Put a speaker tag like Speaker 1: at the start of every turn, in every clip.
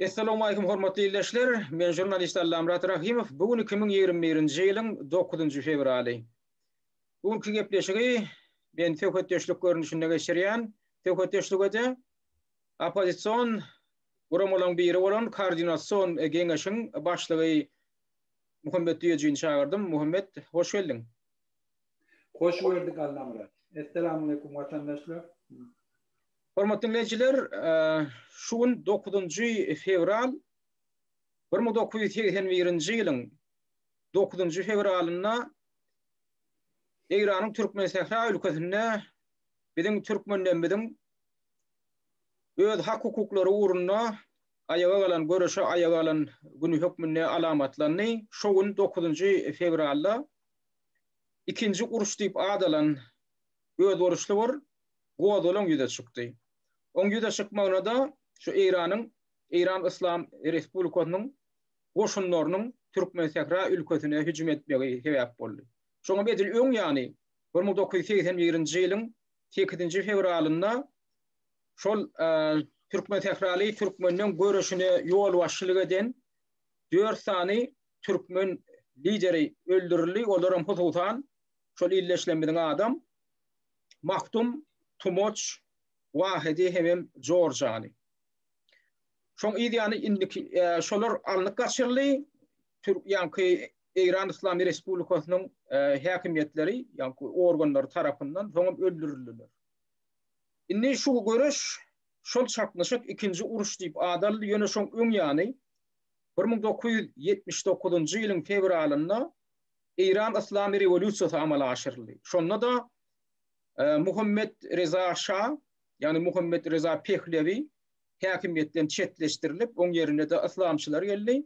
Speaker 1: Essalawmalikim hormatly ildeşler! Men žurnalist Allamyrat Rahymow. Bu gün 2021-nji ýylyň dokuzynjy fewraly. Bu günki gepleşigi men söhbetdeşlik görnüşinde geçirýän. Söhbetdeşlige-de oppozision guramalaryň biri bolan Koordinasion geňeşiň başlygy Muhammet Düýejini çagyrdym. Muhammet, hoş geldiň.
Speaker 2: Hoş gördük Allamyrat. Esselamualeýkum watandaşlar.
Speaker 1: Hormatly diňleýjiler, şu gün dokuzynjy fewral 1981-nji ýylyň dokuzynjy fewralynda Eýranyň Türkmensähra ülkesinde biziň türkmenlerimiziň öz hak-hukuklary ugrunda aýaga galan, göreşe aýaga galan güni hökmünde alamatlandy. Şo gün dokuzynjy fewralda ikinji uruş diýip at alan özboluşly bir gozgalaň ýüze çykdy. Oň ýüze çykmagyna-da şu Eýranyň, Eýran Yslam Respublikasynyň goşunlarynyň Türkmensähra ülkesine hüjüm etmegi sebäp boldy. Şoňam edil öň ýany, 1981-nji ýylyň sekizinji fewralynda şol türkmensähraly türkmeniň göreşine ýolbaşçylyk eden dört sany türkmen lideri öldürildi. Olaram hususan şol ildeşlerimiziň adam Mahdum, Tumoç, Wahedi hemem Jorjany. Şoň yz ýany indiki şolar alnyp gaçyryldy. Türk ýaňky Eýran Yslamy Respublikasynyň häkimiýetleri, ýaňky organlary tarapyndan soňam öldürildiler. Indi şu göreş, şol çaknyşyk ikinji uruş diýip at aldy, ýöne şoň öň ýany 1979-njy ýylyň fewralynda Eýran Yslamy rewolýusiýasy amala aşyryldy. Şonda-da Muhammet Reza şa, ýagny Muhammet Reza Pehlewi häkimiýetden çetleşdirilip, oň ýerine-de yslamçylar geldi.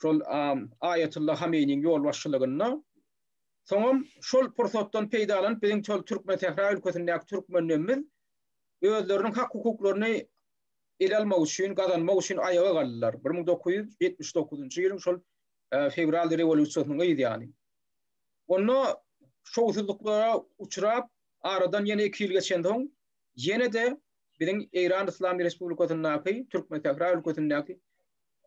Speaker 1: Şol Aýatulla Hameýniň ýolbaşçylygynda. Soňam şol pursatdan peýdalanyp biziň şol Türkmensähra ülkesindäki türkmenlerimiz özleriniň hak-hukuklaryny ele almak üçin, gazanmak üçin aýaga galdylar. 1979-njy ýylyň şol fewral rewolýusiýasynyň yz ýany. Onda şowsuzlyklara uçrap, aradan ýene iki ýyl geçensoň, ýene-de biziň Eýran Yslam Respublikasyndaky, Türkmensähra ülkesindäki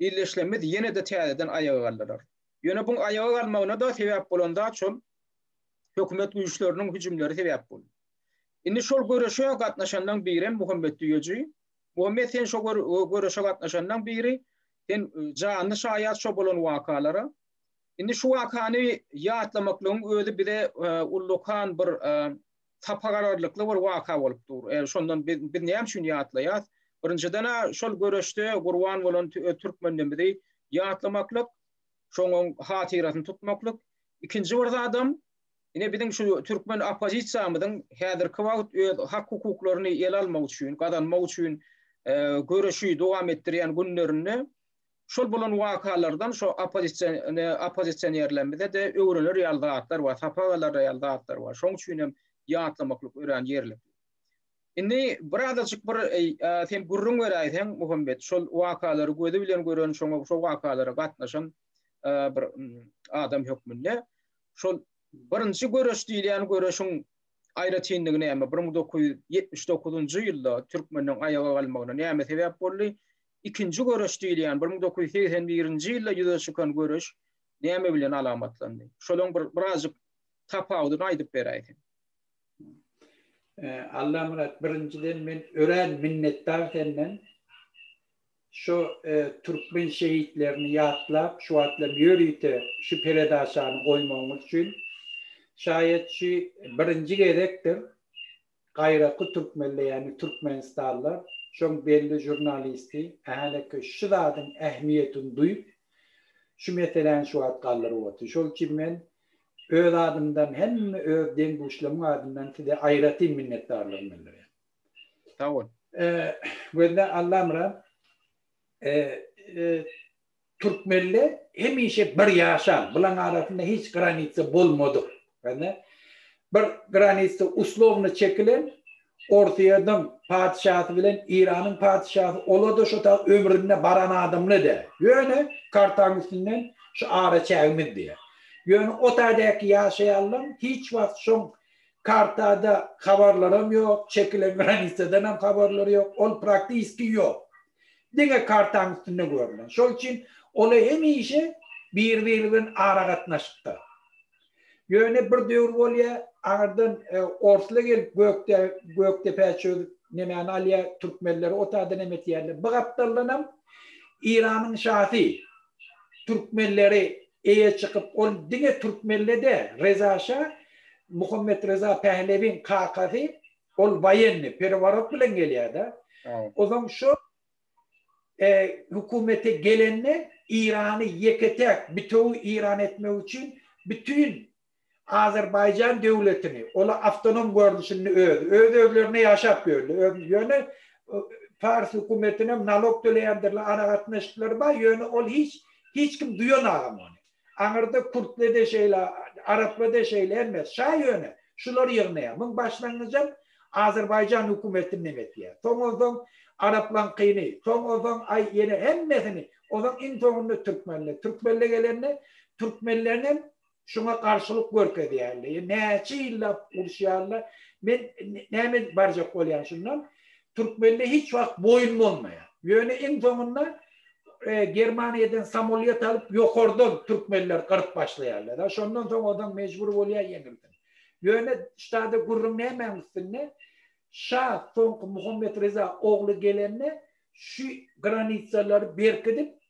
Speaker 1: ildeşlerimiz ýene-de täzeden aýaga galdylar. Ýöne buň aýaga galmagyna-da sebäp bolan zat şol hökümet güýçleriniň hüjümleri sebäp boldy. Indi şol göreşe gatnaşanlaryň birem Muhammet Düýeji. Muhammet sen şo göreşe gatnaşanlaryň biri. Sen janly şaýat şo bolan wakalara. Indi şu wakany ýatlamaklygyň özi bize ullakan bir sapak alarlykly bir waka bolup dur. Şondan biz, biz näme üçin ýatlaýas? Birinjiden-ä şol göreşde gurban bolan türkmenlerimizi ýatlamaklyk, şonuň hatyrasyny tutmaklyk. Ikinji bir zadam, ine biziň şu türkmen oppozisiýamyzyň häzirki wagt öz hak-hukuklaryny ele almak üçin, gazanmak üçin göreşi dowam etdirýän günlerinde şol bolan wakalardan şo oppozisionerlerimize-de öwrener ýaly zatlar bar, sapak alar ýaly zatlar bar. Şonuň üçin hem ýatlamaklyk örän ýerlikli. Indi birazajyk bir sen gürrüň beräýseň, Muhammet, şol wakalary gözi bilen gören, şoňa şo wakalara gatnaşan bir adam hökmünde şol birinji göreş diýilýän göreşiň aýratynlygy näme? 1979-njy ýylda türkmeniň aýaga galmagyna näme sebäp boldy? Ikinji göreş diýilýän 1981-nji ýylda ýüze çykan göreş näme bilen alamatlandy? Şolaň bir birazjyk tapawudyny aýdyp beräýseň.
Speaker 2: Allamyrat, birinjiden men örän minnetdar senden. Şu türkmen şehitlerini ýatlap, şu wagtlam ýörite şu peredaçany goýmagyňyz üçin. Şaýat şu birinji gezekdir gaýraky türkmenler ýagny türkmenistanlylar şoň belli žurnalisti ähäleke şu zadyň ähmiýetini duýup şu meseläni şu wagt galdyryp otyr. Şol üçin men öz adymdan hemme öz deň-duşlarymyň adyndan size aýratyn minnetdarlygymy bildirýän.
Speaker 1: Sag bol.
Speaker 2: Gözle Allamyrat Türkmenler hemişe bir ýaşan, bulaň arasynda hiç granitsa bolmadyk. Ýagny bir granitsa uslovno çekilen Orsyýediň patyşasy bilen Iranyň patyşasy ola-da şo ta ömründe baran adamly däl. Ýöne kartaň üstünden şu ara çägimiz diýýär. Ýöne o taýdaky ýaşaýanlaň hiç wagt şoň kartada habarlaram ýok, çekilen granitsadanam habarlary ýok. Ol praktiski ýok. Diňe kartaň üstünde görülen. Şol üçin olar hemişe bir-biri bilen aragatnaşykda. Ýöne bir döwür bolýar, aňyrdan orslar gelip Gökde Gökdepä çözüp nemäni alýar, türkmenleri o taýdan hem etýärler. Bu gapdaldanam Eýranyň şasy türkmenleri eýe çykyp, ol diňe türkmenle däl, Reza şa, Muhammet Reza Pehlewiň kakasy, ol woýennyý, pereworot bilen gelýär-de. Onsoň şo hökümete gelende Eýrany ýeke-täk bitewi Eýran etmek üçin bütin Azerbaýjan döwletini, ola awtonom görnüşinde özi, öz-özlerine ýaşap ýörler. Ýöne pars hökümetine nalog töleýändirler, aragatnaşyklary bar, ýöne ol hiç hiç kim duýanagam ony. Aňyrda kürtle-de şeýle, arapla-da şeýle, hemme. Şa ýöne şulary ýygnaýar. Muň başlangyjam Azerbaýjan hökümetini neme etýär. Soň onsoň araplaňkyny, soň onsoň aý ýene hemmesini, onsoň iň soňunda türkmenler. Türkmenler gelende türkmenlerinem Şuňa garşylyk görkezýärler. Näçe ýyllap uruşýarlar. Men näme barjak bolýan şundan? Türkmenler hiç wagt boýun bolmaýar. Ýöne iň soňunda Germaniýadan samolýot alyp ýokardan türkmenler gyryp başlaýarlar. Şondan soň odan mejbur bolýar ýeňilsin. Ýöne ştada gürrüň nämäň üstünde? Şa soňky Muhammet Reza ogly gelende şu granitsalary berkidip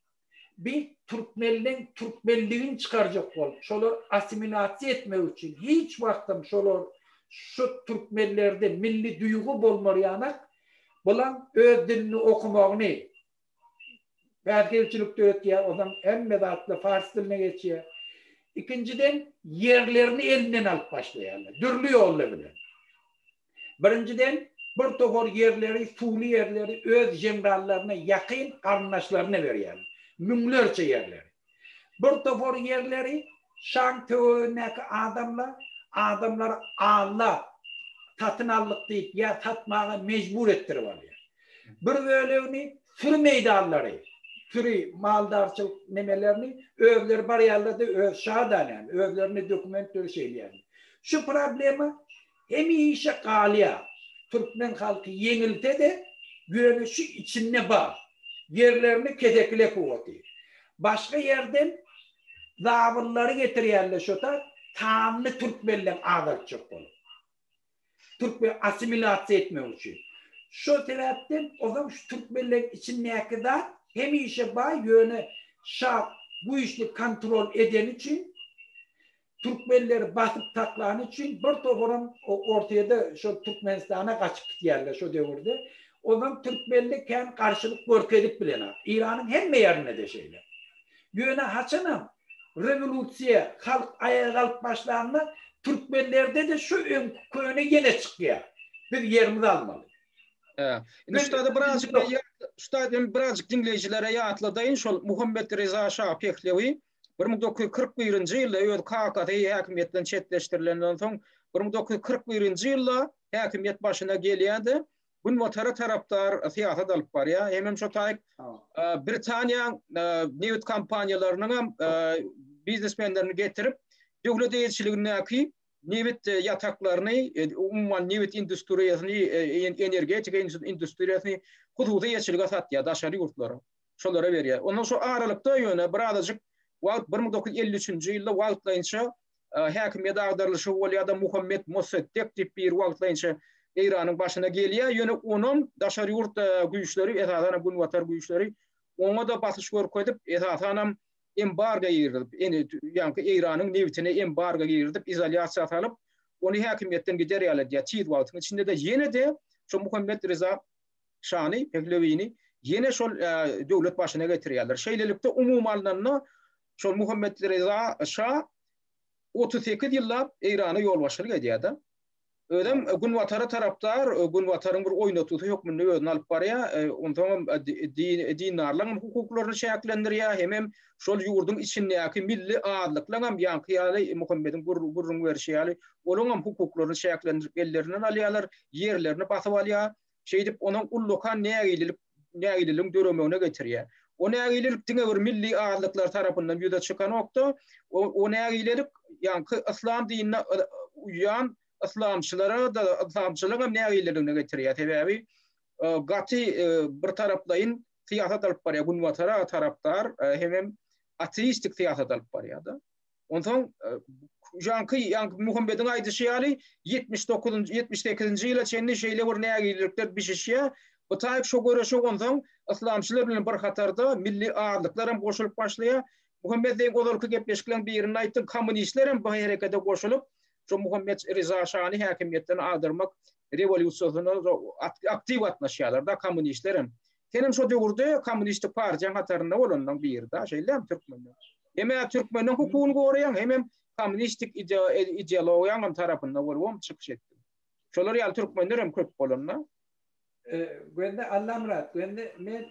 Speaker 2: Bi türkmenleň türkmenligini çykarjak bolup, şolar assimilasiýa etmek üçin hiç wagtam şolar şu türkmenlerde milli duýgy bolmar ýanak bulaň öz dilini okamagyny päsgelçilik döretýär, onsoň hemme zatlar pars diline geçýär. Ikinjiden ýerlerini elinden alyp başlaýarlar dürli ýollar bilen. Birinjiden, bir topar ýerleri, suwly ýerleri öz jenerallaryna, ýakyn garyndaşlaryna berýärler. Müňlerçe ýerleri. Bir topar ýerleri şaň töweregindäki adamlar adamlary aldap, satyn aldyk diýip ýa satmaga mejbur etdirip alýar. Bir bölegini süri meýdanlary, süri maldarçylyk nemelerini özleri barýarlar-da, öz şa-da näme, özlerine dokument dörüş edýärler. Şu problema Hemişe galýar. Türkmen halky ýeňilse-de, ýöne şu içinde bar. Ýerlerini kesekile kuwwaty. Başga ýerden zabyllary getirýärler şota sanly türkmenleň azaltjak bolup. Türkmen assimilasiýa etmek üçin. Şo sebäpden ozam şu türkmenleň içindäki zat hemişe bar ýöne şa güýçli kontrol edeni üçin Türkmenleri basyp saklany üçin bir toparam Ortaýada şol Türkmenistana gaçyp gitýärler şo döwürde. Ondan türkmenli kän garşylyk görkezip bilenok. Eýranyň hemme ýerinde-de şeýle. Ýöne haçanam rewolýusiýa halk aýaga galyp başlanda türkmenlerde-de şu öňki köne ýene çykýar. Biz ýerimizi almaly.
Speaker 1: Indi şu taýda birazjyk şu taýda men birazjyk diňleýjilere ýatladaýyn şol Muhammet Reza Şah Pehlewi 1941-nji ýylda öz kakasy häkimiýetden çetleşdirilenden soň, 1941-nji ýylda häkimiýet başyna gelýär-de, Günbatara tarapdar syýasat alyp barýar. Hemem şo taýyk Britaniýa nebit kompaniýalarynyň hem biznesmenlerini getirip, döwlet eýeçiligindäki nebit ýataklaryny, umuman nebit industriýasyny, energetika industriýasyny hususy eýeçilige satýar daşary ýurtlara. şolara berýär. Ondan şu aralykda ýöne birazajyk wagt 1953-nji ýylda wagtlaýynça häkimiýet agdarylyşygy bolýar-da Muhammet Mossaddek diýip biri wagtlaýynça Eýranyň başyna gelýär. Ýöne onam daşary ýurt güýçleri, esasanam günbatar güýçleri oňa-da basyş görkezip, esasanam embargo girizip, ýaňky Eýranyň nebitine embargo girizip, izolýasiýa salyp, ony häkimiýetden gider ýaly edýär. Tiz wagtyň içinde-de ýene-de şu Muhammet Reza şany, Pehlewini ýene şol döwlet başyna getirýärler. Şeýlelikde, umumy alnanda, şol Muhammet Reza şa 38 ýyllap Eýrana ýolbaşçylyk edýär-de. Özem Günbatara tarapdar, Günbataryň bir oýnatusy hökmünde özüni alyp barýar. Onsoňam dindarlaryň hukuklaryny çäklendirýär, hemem şol ýurduň içindäki milli azlyklaryňam ýaňky ýaly Muhammediň gürrüň berşi ýaly, olaryňam hukuklaryny çäklendirip ellerinden alýarlar, ýerlerini basyp alýar. Şeýdip, onuň ullakan nägilelik nägileligiň döremegine getirýär. O nägilelik diňe bir milli azlyklar tarapyndan ýüze çykanok-da, o, o nägilelik ýaňky yslam dinine uýýan yslamçylara-da, yslamçylaryň hem nägileligine getirýär. Sebäbi gaty bir taraplaýyn. syýasat alyp barýar, günbatara tarapdar hemem ateistik syýasat alyp barýar-da. Onsoň ýaňky ýaňky Muhammediň aýdyşy ýaly 79-njy 78-nji ýyla çenli şeýle bir nägilelikler bişişýär. Bu taýyk şo göreşe onsoň yslamçylar bilen bir hatarda milli azlyklar hem goşulyp başlaýar. Muhammet seň ozalky gepleşikleriň birinde aýtdyň, kommunistler hem bu herekete goşulyp, şo Muhammet Reza şany häkimiýetden agdarmak rewolýusiýasyna aktiw gatnaşýarlar-da kommunistler hem. Sen hem şo döwürde kommunistik partiýanyň hatarynda bolanlaryň biri-da, şeýle-dämi türkmenler? Hem-ä türkmeniň hukugyny goraýaň, hemem kommunistik ideologiýaň hem tarapynda bolubam çykyş etdiň. Şolar ýaly türkmenler hem köp bolanda.
Speaker 2: Göndi Allamyrat, göndi men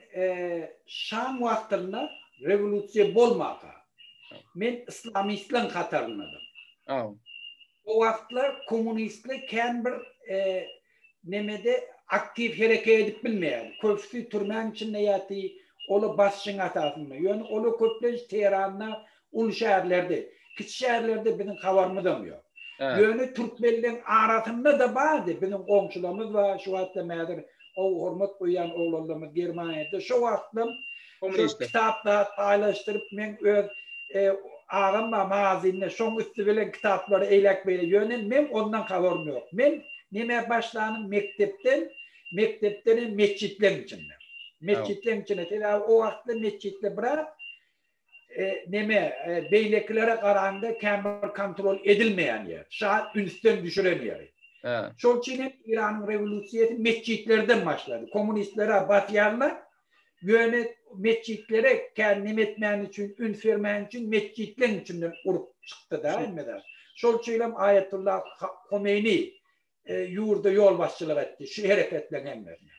Speaker 2: Şam wagtynda rewolýusiýa bolmaka, men islamistleň hataryndadym. O wagtlar kommunistler kän bir nemede aktiw hereket edip bilmeýärdi. Köpüsi türmäň içinde ýaty, ola basyşyň esasynda. Ýöne ola köplenç Tehranda, uly şäherlerde, kiçi şäherlerde biziň habarymyzam ýok. Ýöne türkmenleň arasynda-da bardy, biziň goňşularymyz bar, şu wagtlam häzir gowy hormat goýýan oglanlarymyz Germaniýada. Şo wagtlam şo kitap zat paýlaşdyryp, meň öz agam bar magazinde, şoň üsti bilen kitaplary eýläk-beýläk, ýöne meň ondan habarym ýok. Men Nemä başlanym mekdepden, mekdepdenem metjitleň içinde. Metjitleň içinde, sebäbi o wagtlar metjitler biraz neme, beýlekilere garanda kän bir kontrol edilmeýän ýer. Şa ünsden düşüren ýeri. Şol üçin hem Eýranyň rewolýusiýasy metjitlerden başlady. Kommunistlere basýarlar, ýöne metjitlere kän neme etmäni üçin, üns bermäni üçin metjitleň içinden urup çykdy-da hemme zat. Şol üçin hem Aýatullah Homeýni ýurda ýolbaşçylyk etdi şu hereketleň hemmesine.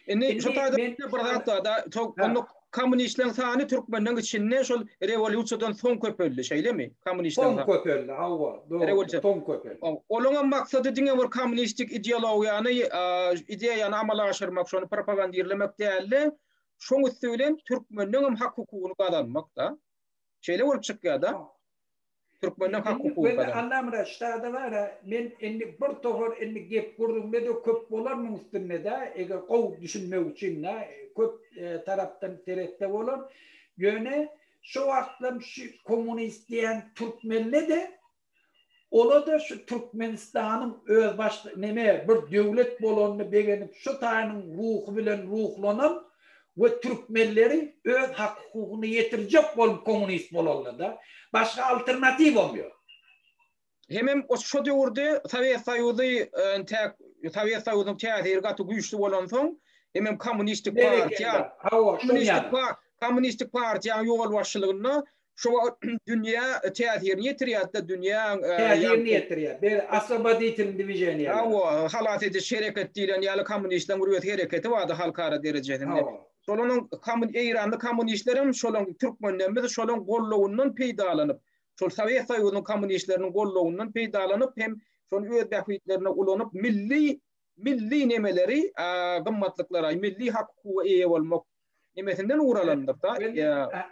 Speaker 1: Indi şu taýda bir zat bar-da, onda kommunistleriň sany türkmenleň içinde şol rewolýusiýadan soň köpeldi, şeýlemi? Kommunistleriň
Speaker 2: sany. Soň köpeldi, hawa, dogry, soň köpeldi.
Speaker 1: Olaň hem maksady diňe bir kommunistik ideologiýany, ideýany amala aşyrmak, şony propagandirlemek däl-de, şoň üsti bilen türkmenleň hem hak-hukugyny gazanmak-da. Şeýle bolup çykýar-da. Türkmenden hak hukugy
Speaker 2: gazan. Allamyrat ştada bara men indi bir topar indi gep gürrüňde-de köp bolar muň üstünde-de eger gowy düşünmek üçin-de köp tarapdan seretse bolar. Ýöne şo wagtlam şu kommunist diýen türkmenle-de ola-da şu Türkmenistanyň özbaş neme bir döwlet bolanyny begenip şo taýynyň ruhy bilen ruhlanan we türkmenleri öz hak-hukugyna ýetirjek bolup kommunist bolanlarda başga alternatiwam ýok.
Speaker 1: Hemem şo döwürde Sowet Soýuzy entäk Sowet Soýuzynyň täsiri gaty güýçli bolansoň, hemem kommunistik partiýa, kommunistik kommunistik partiýanyň ýolbaşçylygynda Şo wagt dünýä täsirini ýetirýärdi-de, dünýäň
Speaker 2: Täsirini ýetirýär. Bir oswoboditelnyý dwiženiýa.
Speaker 1: Hawa, halas ediş hereket diýlen ýaly kommunistleriň bir öz hereketi bardy halkara derejesinde. Şolaryň Eýranly kommunistlerem şolaryň türkmenlerimiz şolaryň gollawyndan peýdalanyp, şol Sowet Soýuzynyň kommunistleriniň gollawyndan peýdalanyp hem şony öz bähbitlerine ulanyp milli milli nemeleri gymmatlyklara, milli hak-hukuga eýe bolmak nemesinden ugur alandyr da.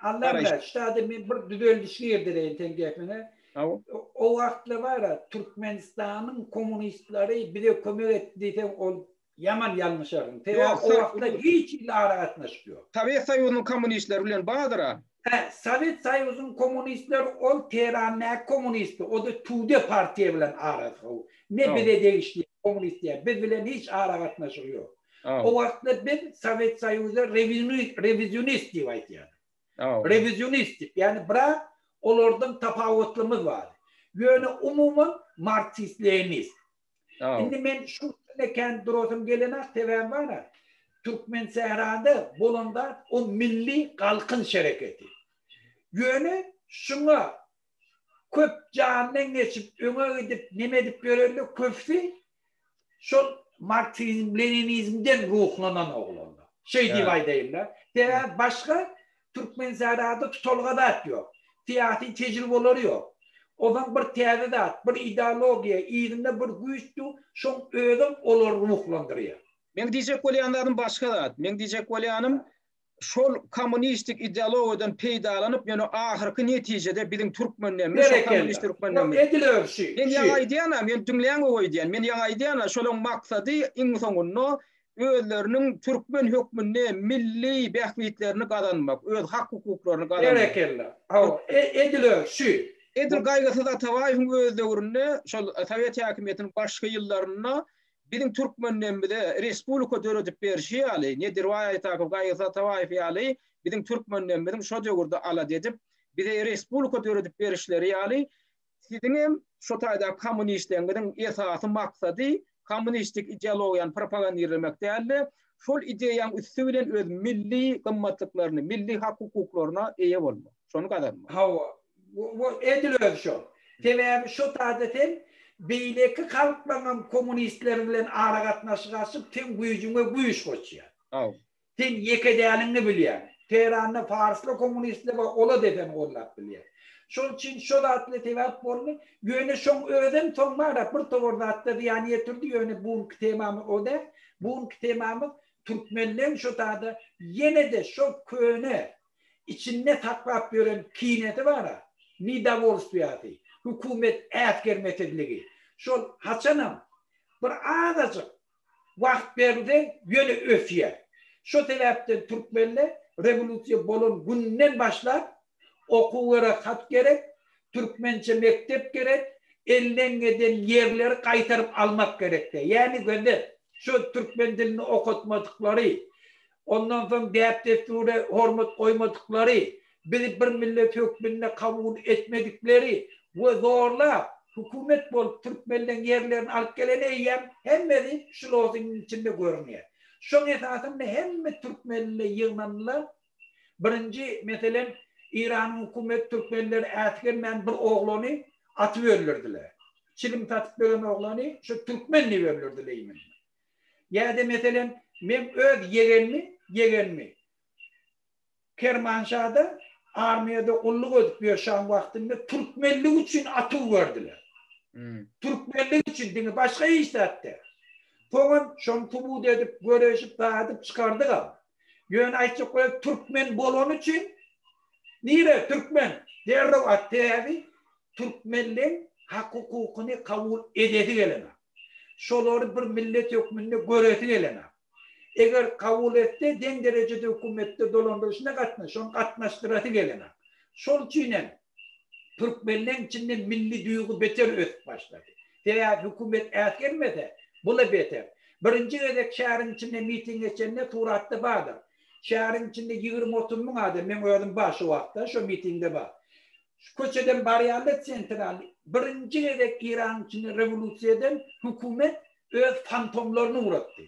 Speaker 2: Allamyrat, ştada men bir düzeldiş girdireýin seň gepiňe. O wagtlar bar-a, Türkmenistanyň kommunistleri bize kömek etdi diýseň, ol ýaman ýalňyşarsyň. Sebäbi o wagtlar hiç hili aragatnaşyk ýok.
Speaker 1: Sowet Soýuzynyň kommunistleri bilen bardyr-a.
Speaker 2: Hä, Sowet Soýuzynyň kommunistleri ol Tehrandäki kommunistdi, o-da Tude partiýa bilen arasy gowy. Ne bize degişli kommunist diýýär, biz bilen hiç aragatnaşygy ýok. O wagtlar biz Sowet Soýuza rewizionist diýip aýtýardyk. Rewizionist diýip, ýagny biraz olardan tapawutlymyz bardy. Ýöne umuman marksist-leninist. Indi men şu üstünde kän durasym gelenok, sebäbi bar-a, Türkmensährada bolan zat o milli galkynyş hereketi. Ýöne şuňa köp jandan geçip, öňe gidip, neme edip ýörenler köpüsi şol marksizm-leninizmden ruhlanan oglanlar. Şeý diýip aýdaýyn-da. Sebäbi başga Türkmensährada tutalga zat ýok. Syýasy tejribeleri ýok. Ozan bir täze zat, bir ideologiýa, yzynda bir güýç dur, şoň özem olary ruhlandyrýar.
Speaker 1: Meň diýjek bolýan zadym başga zat. Meň diýjek bolýanym, şol kommunistik ideologiýadan peýdalanyp, ýöne ahyrky netijede biziň türkmenlerimiz, şol kommunist türkmenlerimiz.
Speaker 2: Edil özi.
Speaker 1: Men ýaňy aýdýan-a, men diňläň gowy aýdýan. Men ýaňy aýdýan-a, şolaň maksady iň soňunda. özleriniň türkmen hökmünde milli bähbitlerini gazanmak, öz hak-hukuklaryny gazanmak.
Speaker 2: Berekella. Hawa, edil özi şu.
Speaker 1: Edil Gaýgysyz Atabaýewiň öz döwründe, şol sowet häkimiýetiniň başky ýyllarynda biziň türkmenlerimize respublika döredip berşi ýaly, Nedirbaý Aýtakow, Gaýgysyz Atabaýew ýaly biziň türkmenlerimiziň şo döwürde alada edip, bize respublika döredip berişleri ýaly, Siziň hem şo taýdaky kommunistleriňiziň esasy maksady kommunistik ideologiýany propagandirlemek däl-de, şol ideýaň üsti bilen öz milli gymmatlyklaryny, milli hak-hukuklaryna eýe bolmak, şony gazanmak.
Speaker 2: Hawa, edil özi şol. Sebäbi şo taýda sen beýleki halklaryňam kommunistleri bilen aragatnaşyk açyp, seň güýjüňe güýç goşýar.
Speaker 1: Hawa.
Speaker 2: Sen ýeke däliňi bilýäň. Tehranda parsly kommunistler bar, ola-da seni gollap bilýär. Şol üçin şo zatly sebäp boldy. Ýöne şoň özem soň bar-a bir towar zatda zyýan ýetirdi, ýöne bu günki temamyz o däl. Bu günki temamyz türkmenleň şo tada ýene-de şo köne içinde saklap ýören kinesi bar-a, nedowolstwiýasy, hökümet äsgermesizligi. Şol haçanam bir azajyk Wagt berilse ýöne ösýär. Şo sebäpden türkmenler rewolýusiýa bolan günden başlap okuw gerek hat gerek, türkmençe mekdep gerek, elden geden ýerleri gaýtaryp almak gerek diýýär. Ýäni gözle şo türkmen dilini okatmadyklary, Ondan soň däp-dessura hormat goýmadyklary, bizi bir millet hökmünde kabul etmedikleri we zorlap hökümet bolup türkmenleň ýerlerini alyp gelen eýýäm hemmesi şu lozungyň içinde görünýär. Şoň esasynda hemme türkmenli ýygnandylar. Birinji meselem Eýranyň hökümeti türkmenleri äsgermän bir oglany atyp öldürdiler. Çilim satyp ýören oglany şu türkmen diýip öldürdiler imенно. Ýa-da meselem, meň öz ýegenimi, ýegenimi Kermanşada armiýada gulluk edip ýörşän wagtynda türkmenligi üçin atyp berdiler. Türkmenligi üçin, diňe başga hiç zat däl. Soňam şony subut edip, göreşip, dadyp çykardygam. Ýöne aýtjak bolýan türkmen bolany üçin nire türkmen derrew at sebäbi türkmenleň hak hukukyny kabul edesi gelenok. Şolary bir millet hökmünde göresi gelenok. Eger kabul etse deň derejede hökümetde dolandyryşyna gatnaş şony gatnaşdyrasy gelenok. Şol üçin hem Türkmenleň içinde milli duýgy beter ösüp başlady. Sebäbi hökümet äsgermese, bula beter. Birinji gezek şäheriň içinde miting geçende suratda bardyr. Şäheriň içinde 20-30 müň adam, meň özüm bar şo wagtda, şo mitingde bar. Şu köçeden barýarlar sentral. Birinji gezek Iranyň içinde rewolýusiýa eden hökümet öz fantomlaryny ugratdy.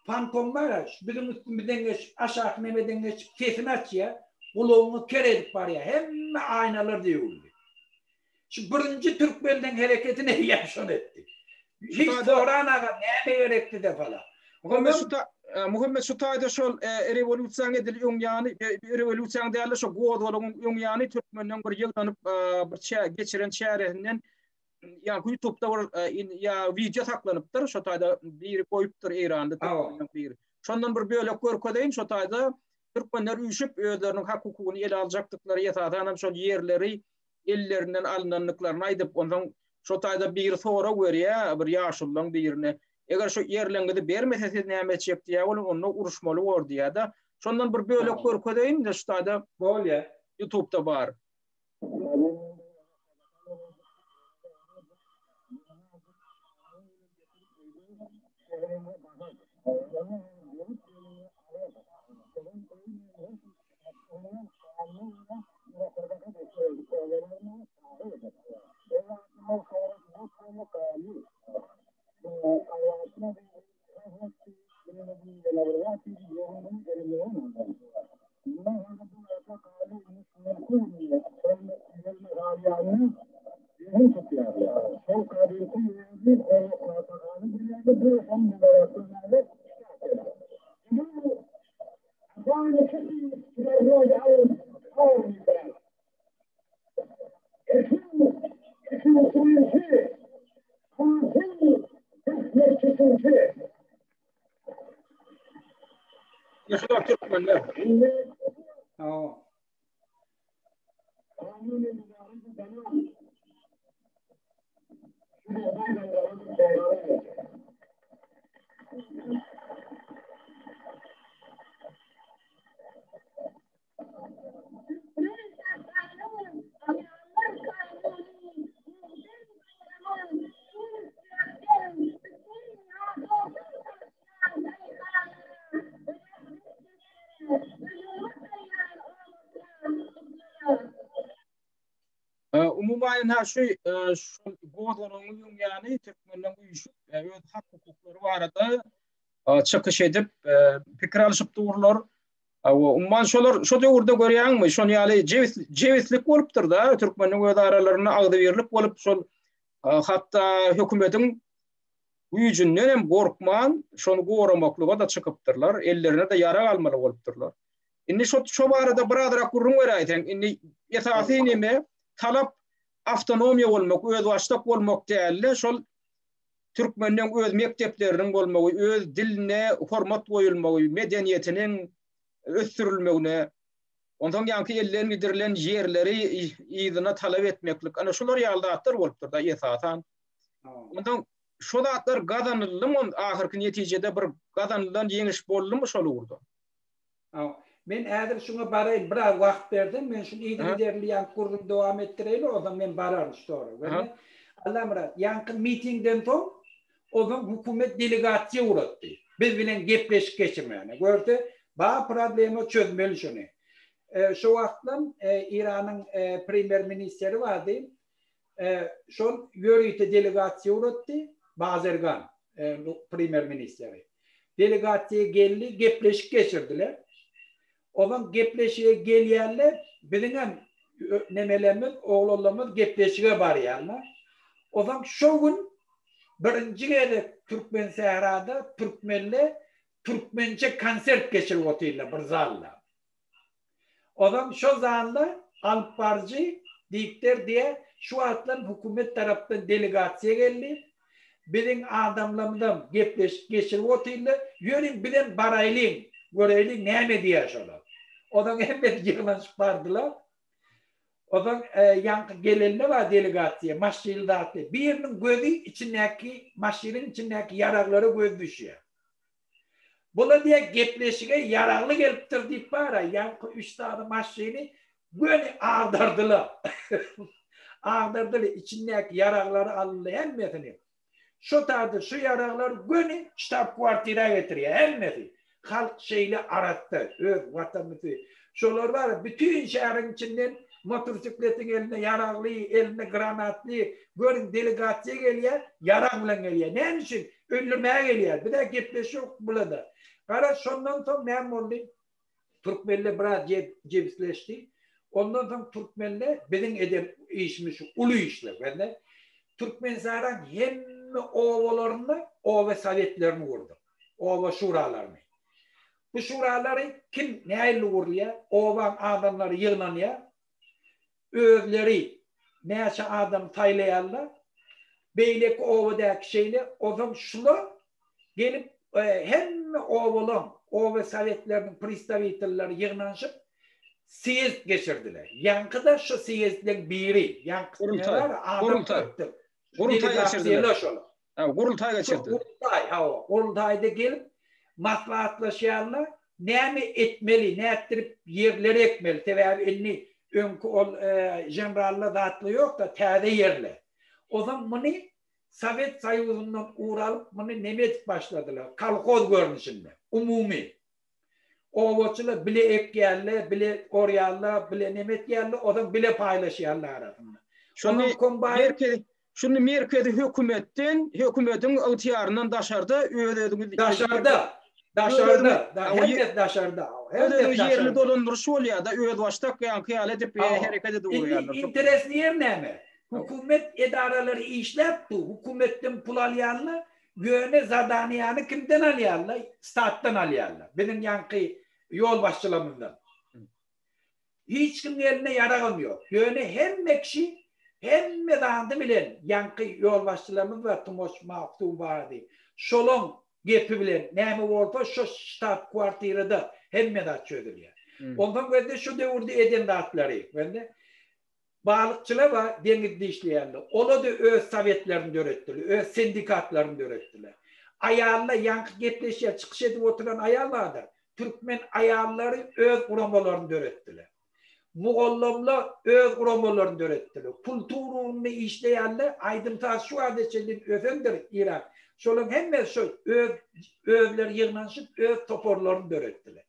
Speaker 2: Fantom bar-a, şu biziň üstümizden geçip, aşaky nemeden geçip sesini açýar, gulagyňy ker edip barýar. Hemme aýnalar döwüldi. Şu birinji türkmenleň hereketini eýýäm şony etdi. Hiç soran aga näme gerek size falan.
Speaker 1: Muhammet şu Muhammet şu taýda şol rewolýusiýaň edil öň ýany, rewolýusiýaň däl-de şo gozgalaňyň öň ýany türkmenden bir ýygnanyp bir geçiren çäresinden ýa YouTube'da bir ýa wideo saklanypdyr. Şo taýda biri goýupdyr Eýranda türkmeniň biri. Şondan bir bölek görkezeýin. Şo taýda türkmenler üýşüp özleriniň hak hukugyny ele aljakdyklary esasan hem şol ýerleri ellerinden alynandyklaryny aýdyp, onsoň şo taýda biri sorag berýär bir ýaşulylaň birine. Eger şu ýerleriňizi bermese siz näme etjek diýýär, ol onda uruşmaly bor diýýär-de. Şondan bir bölek görkezeýin-de şu taýda.
Speaker 2: Bolýar.
Speaker 1: YouTube'da bar. Ýa türkmenler.
Speaker 2: Hawa.
Speaker 1: Umuman ha şu şol gozgalaňyň öň ýany türkmenleň üýşüp öz hak hukuklary barada çykyş edip pikir alyşyp durlar. Umuman şolar şo döwürde görýäňmi şon ýaly jebis jebislik bolupdyr-da türkmeniň öz aralarynda agzybirlik bolup şol hatda hökümetiň güýjünden hem gorkman şony goramaklyga-da çykypdyrlar, ellerine-de ýarag almaly bolupdyrlar. Indi şo şo barada birazrak gürrüň beräýseň, indi esasy neme talap awtonomiýa bolmak, özbaşdak bolmak däl-de, şol türkmeniň öz mekdepleriniň bolmagy, öz diline hormat goýulmagy, medeniýetiniň ösdürilmegine, onsoň ýaňky elden gidirilen ýerleri yzyna talap etmeklik, ana şular ýaly zatlar bolupdyr-da esasan. Onsoň şo zatlar gazanyldymy ahyrky netijede bir gazanylan ýeňiş boldumy şol ugurda?
Speaker 2: Men häzir şuňa baraýyn, biraz wagt berseň, men şuny yzygiderli ýaňky gürrüňi dowam etdireýli, onsoň men bararyn şu soraga. Allamyrat, ýaňky mitingden soň, onsoň hökümet delegasiýa ugratdy. Biz bilen gepleşik geçirmäne. Görse, bar problema çözmeli şuny. Şo wagtlam Eýranyň premýer-ministeri bardy. Şol ýörite delegasiýa ugratdy, Bazergan premýer-ministeri. Delegasiýa geldi, gepleşik geçirdiler. Ozaň gepleşige gelýänler biziňem nemelerimiz, oglanlarymyz gepleşige barýarlar. Ozaň şo gün birinji gezek Türkmensährada türkmenler türkmençe konsert geçirip otyrlar bir zalda. Ozam şo zalda alyp baryjy diýipdir diýä, şu wagtlam hökümet tarapdan delegasiýa geldi. Biziň adamlarymyzam gepleşik geçirip otyrlar. Ýörüň bizem baraýlyň, göreýliň näme diýýär şolar. Ozam hemmesi ýygnanyşyp bardylar. Ozam ýaňky gelende bar delegasiýa, maşynly zatly. Biriniň gözi içindäki, maşynyň içindäki ýaraglara gözi düşýär. Bula diýä gepleşige ýaragly gelipdir diýip bara ýaňky üç sany maşyny göni agdardylar. Agdardylar içindäki ýaraglary alyndy hemmesini. Şo taýda şu ýaraglary göni ştab kwartira getirýär hemmesi. Halk şeýle arassa öz watanysy. Şolar bara bütin şäheriň içinden motorsikletiň elinde ýaragly, elinde granatly, görüň delegasiýa gelýär, ýarag bilen gelýär. Näme üçin? Öldürmäge gelýär. Bizä gepleşik bulada. Garaz şondan soň näme boldy? Türkmenler biraz jebisleşdi. Ondan soň türkmenler biziň eden işimiz şu uly işler. Bende Türkmenistanyň hemme obalarynda oba sowetlerini gurduk. Oba şuralaryny. Bu şuralary kim nähili gurulýar? Obaň adamlary ýygnanýar. Özleri näçe adam saýlaýarlar. Beýleki obadaky şeýle. Onsoň şular gelip hemme obalaň, oba sowetleriniň pristawitelleri ýygnanyşyp sýezd geçirdiler. Ýaňky-da şu sýezdleň biri. Ýaňky
Speaker 1: adam köpdür. Gurultaý geçirdiler. Ha, gurultaý geçirdi.
Speaker 2: Gurultaý, hawa. Gurultaýda gelip maslahatlaşýarlar, näme etmeli, nätdirip ýerleri ekmeli. Sebäbi indi öňki ol generallar zatlar ýok-da, täze ýerler. Ozal muny Sowet Soýuzyndan ugur alyp, muny neme edip başladylar, kolhoz görnüşinde, umumy. Obaçylar bile ekýärler, bile orýarlar, bile neme etýärler, ozal bile paýlaşýarlar arasynda.
Speaker 1: Şony merkezi şuny merkezi hökümetden, hökümetiň ygtyýaryndan daşarda öz-özüňiz
Speaker 2: daşarda, daşarda, hemmesi daşarda.
Speaker 1: Öz-özüňiz ýerli dolandyryş bolýar-da, özbaşdak ýaňky ýaly edip hereket edip
Speaker 2: ugraýarlar. Indi interesli ýeri näme? Hökümet edaralary işläp dur, hökümetden pul alýarlar, Ýöne zadaniýany kimden alýarlar? Statdan alýarlar. Biziň ýaňky ýolbaşçylarymyzdan. Hiç kimiň elinde ýaragam ýok. Ýöne hemme kişi hemme zady bilen ýaňky ýolbaşçylarymyz bar Tumoç Maksum bardy. Şolaň gepi bilen näme bolsa şo ştab kwartirada hemme zat çözülýär. Onsoň gözle şu döwürde eden zatlary. Gözle Balykçylar bar, deňizde işleýänler. Olar-da öz sowetlerini döretdiler, öz sindikatlaryny döretdiler. Aýallar, ýaňky gepleşýän, çykyş edip oturan aýal bardyr. Türkmen aýallary öz guramalaryny döretdiler. Mugallymlar öz guramalaryny döretdiler. Kultura ugrunda işleýänler, aýdym-saz şu wagta çenli ösendir Irak. Şolaryň hemmesi şo öz özleri ýygnanyşyp öz toparlaryny döretdiler.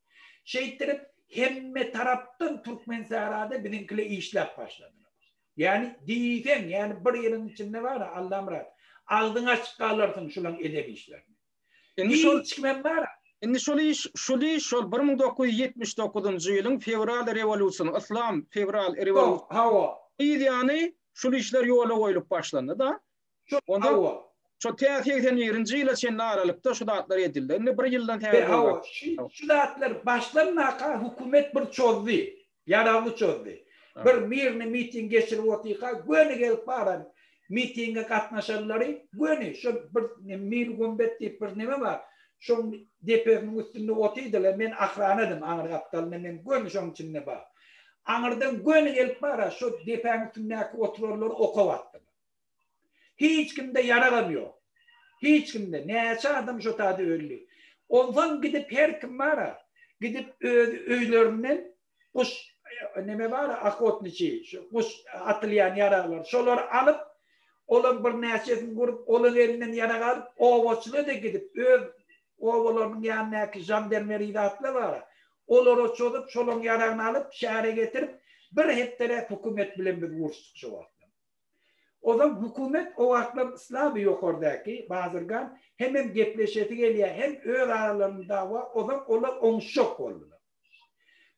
Speaker 2: Şeýtdirip hemme tarapdan Türkmensährada biziňkiler işläp başladylar. Ýani diýseň, ýani bir ýylyň içinde bar-a Allamyrat, agzyň açyk galarsyň şulaň eden işlerine.
Speaker 1: Indi şol Hiç kimem bar. Indi şol iş, şul iş şol 1979-njy ýylyň fewral rewolýusiýasynyň, yslam fewral rewolýusiýasynyň
Speaker 2: Hawa.
Speaker 1: Yz ýany şul işler ýola goýlup başlandy-da. Onda Hawa. Şo tä 81-nji ýyla çenli aralykda şu zatlar edildi. Indi bir ýyldan
Speaker 2: tä Hawa, şu zatlar başlanmaka hökümet bir çozdy. Ýaragly çozdy. Bir mirny miting geçirip otyrka göni gelip baran mitinge gatnaşanlary göni şo bir Mir Gümbet diýip bir neme bar. Şoň depesiniň üstünde otyrdylar. Men ahranadym aňry gapdalynda men göni şoň içinde bar. Aňyrdan göni gelip bara şo depäň üstündäki oturanlary oka batdylar. Hiç kimde ýaragam ýok. Hiç kimde. Näçe adam şo taýda öldi. Onsoň gidip her kim bar-a, gidip öz öýlerinden guş neme bar-a, ohotniçiý, şu guş atylýan ýaraglar, şolary alyp, olaň birnäçesini gurup, olaň elinden ýarag alyp, obaçylara-da gidip, öz obalarynyň ýanyndaky žandermeriý zatlar bar-a, olara çozup, şolaň ýaragyny alyp, şähere getirip, bir hepdeläp hökümet bilen biz uruşdyk şo wagtlar. Ozal hökümet o wagtlar slaby ýokardaky Bazyrgan hemem gepleşesi gelýär hem öz aralarynda dawa ozal olar oňuşjak boldular.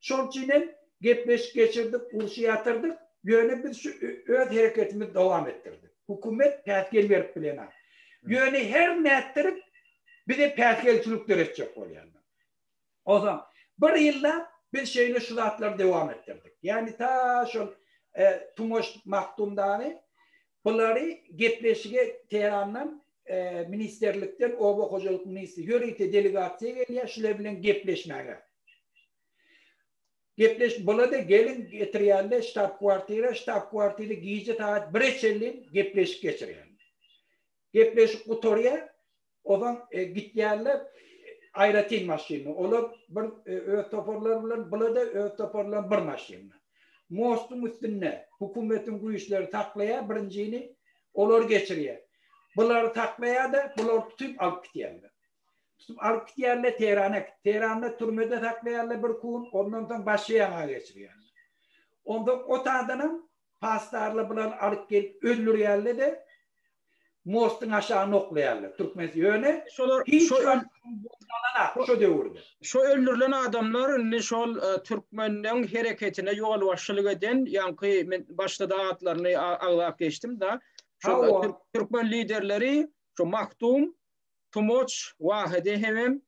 Speaker 2: Şol üçinem gepleşik geçirdik urşy ýatyrdyk ýöne biz şu öz hereketimizi dowam etdirdik. Hökümet päsgel berip bilenak. Ýöne her nätdirip bize päsgelçilik döretjek bolýarlar. Onsoň bir ýyllap biz şeýle şu zatlary dowam etdirdik. Ýagny ta şol Tumoş Mahdum dagy bulary gepleşige Teherandan ministrlikden oba hojalyk ministri ýörite delegasiýa gelýär şular bilen gepleşmäge. Gepleş bulada gelin getirýärler ştab kwartira, ştab kwartira gije sagat bire çenli gepleşik geçirýärler. Gepleşik gutarýar, Ozan gitýärler aýratyn maşynda. Olar bir öz toparlary bilen, bular-da öz toparlary bilen bir maşynda. Mostuň üstünde hökümetiň güýçleri saklaýar birinjini, olar geçirýär. Bulary saklaýar-da, bulary tutup alyp gitýärler. Tutup alyp gitýärler Tehrana. Tehranda türmede saklaýarlar bir kun, ondan soň başga ýaňa geçirýärler. Onsoň o taýdanam pastarlar bulary alyp gelip öldürýärler-de, Mostuň aşagyna oklaýarlar türkmen ýöne
Speaker 1: şolar
Speaker 2: hiç wagt bolmalanak şo döwürde.
Speaker 1: Şo öldürilen adamlar indi şol türkmenleň hereketine ýolbaşçylyk eden ýaňky men başda-da atlaryny agzap geçdim da şol türkmen liderleri şo Mahdum, Tumoç, Wahidi hemem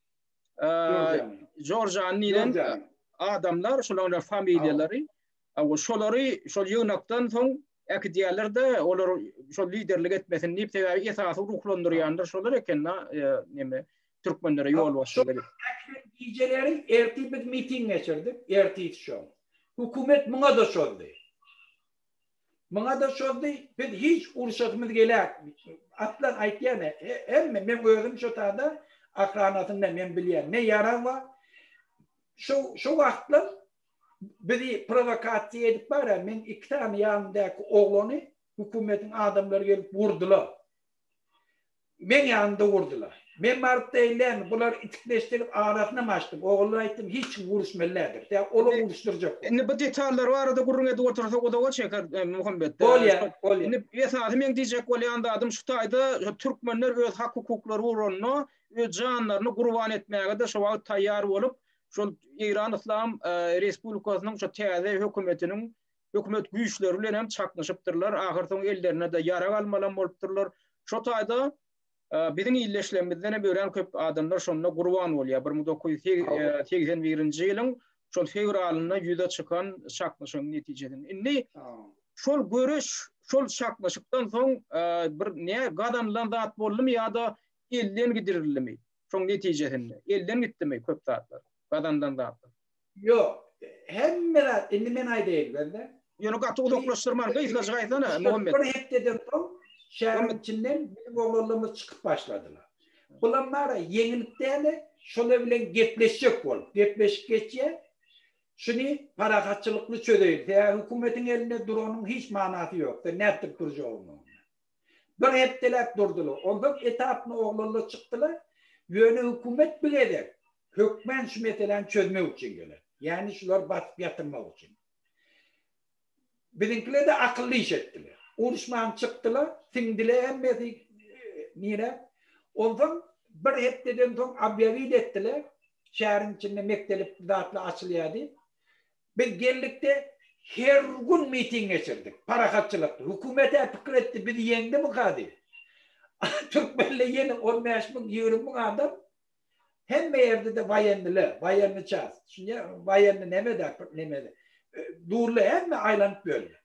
Speaker 1: Jorjan diýlen adamlar şolaryň familiýalary Hawa, şolary şol ýygnakdan soň äkidýärler-de, olar şol liderlik etmesin diýip, sebäbi esasy ruhlandyrýanlar şolar eken-de, neme, türkmenlere ýolbaşçylyk edip.
Speaker 2: Äkiden gijeleri ertir biz miting geçirdik, ertisi şol. Hökümet muňa-da çozdy. Muňa-da çozdy, biz hiç urşasymyz geläk, aslan aýtýan, hemme, meň özüm şo tada ahranasynda men bilýän, ne ýarag bar, şo şo wagtlar Bizi prowokasiýa edip bar-a, meň iki sany ýanymdaky oglany hökümetiň adamlary gelip urdular. Meň ýanymda urdular. Men baryp-da ellämi, bulary itikleşdirip arasynam açdym. Oglanlara aýtdym, hiç kim uruşmaly däldir. Sebäbi olar uruşdyrjak
Speaker 1: boldy. Indi bu detallar barada gürrüň edip otursak uzaga çeker, Muhammet.
Speaker 2: Bolýar, bolýar.
Speaker 1: Indi esasy meň diýjek bolýan zadym şu taýda türkmenler öz hak-hukuklary ugrunda öz janlaryny gurban etmäge-de şo wagt taýýar bolup, Şol Eýran Yslam Respublikasynyň şu täze hökümetiniň hökümet güýçleri bilen hem çaknyşypdyrlar. Ahyrsoňy ellerine-de ýarag almalam bolupdyrlar. Şo taýda biziň ildeşlerimizden hem örän köp adamlar şonda gurban bolýar. 1981-nji ýylyň şol fewralynda ýüze çykan çaknyşygyň netijesinde. Indi şol göreş, şol çaknyşykdan soň bir ne gazanylan zat boldumy ýa-da elden gidirildimi? Şoň netijesinde elden gitdimi köp zatlar, gazanylan zatlar?
Speaker 2: Ýok. Hemme zat, indi men aýdaýyn bende.
Speaker 1: Ýöne gaty uzaklaşdyrman, gysgajyk aýtsana,
Speaker 2: Muhammet. Bir hepdeden soň şäheriň içinden biziň oglanlarymyz çykyp başladylar. Bulam bar-a, ýeňilip däl-de, şolar bilen gepleşjek bolup, gepleşik geçýär. Şuny parahatçylykly çözeýin. Sebäbi hökümetiň elinde duranyň hiç manasy ýok. Sen nätdirip durjak onuň öňünde? Bir hepdeläp durdular. Onsoň etapny oglanlar çykdylar. Ýöne hökümet bir gezek. Hökmän şu meseläni çözmek üçin gelen. Ýagny şulary basyp ýatyrmak üçin. Biziňkiler-de akylly iş etdiler. Uruşman çykdylar, siňdiler hemmesi nirä. Onsoň bir hepdeden soň obýawit etdiler, şäheriň içinde mekdelip zatlar açylýar diýip. Biz geldik-de her gün miting geçirdik, parahatçylykly. Hökümet-ä pikir etdi, bizi ýeňdimika diýip. Türkmenler ýene on bäş müň, 20 müň adam Hemme ýerde-de waýenniler, waýenni ças. Düşünýäňmi? Waýenni neme-de, neme-de. Durly hemme aýlanyp ýörler.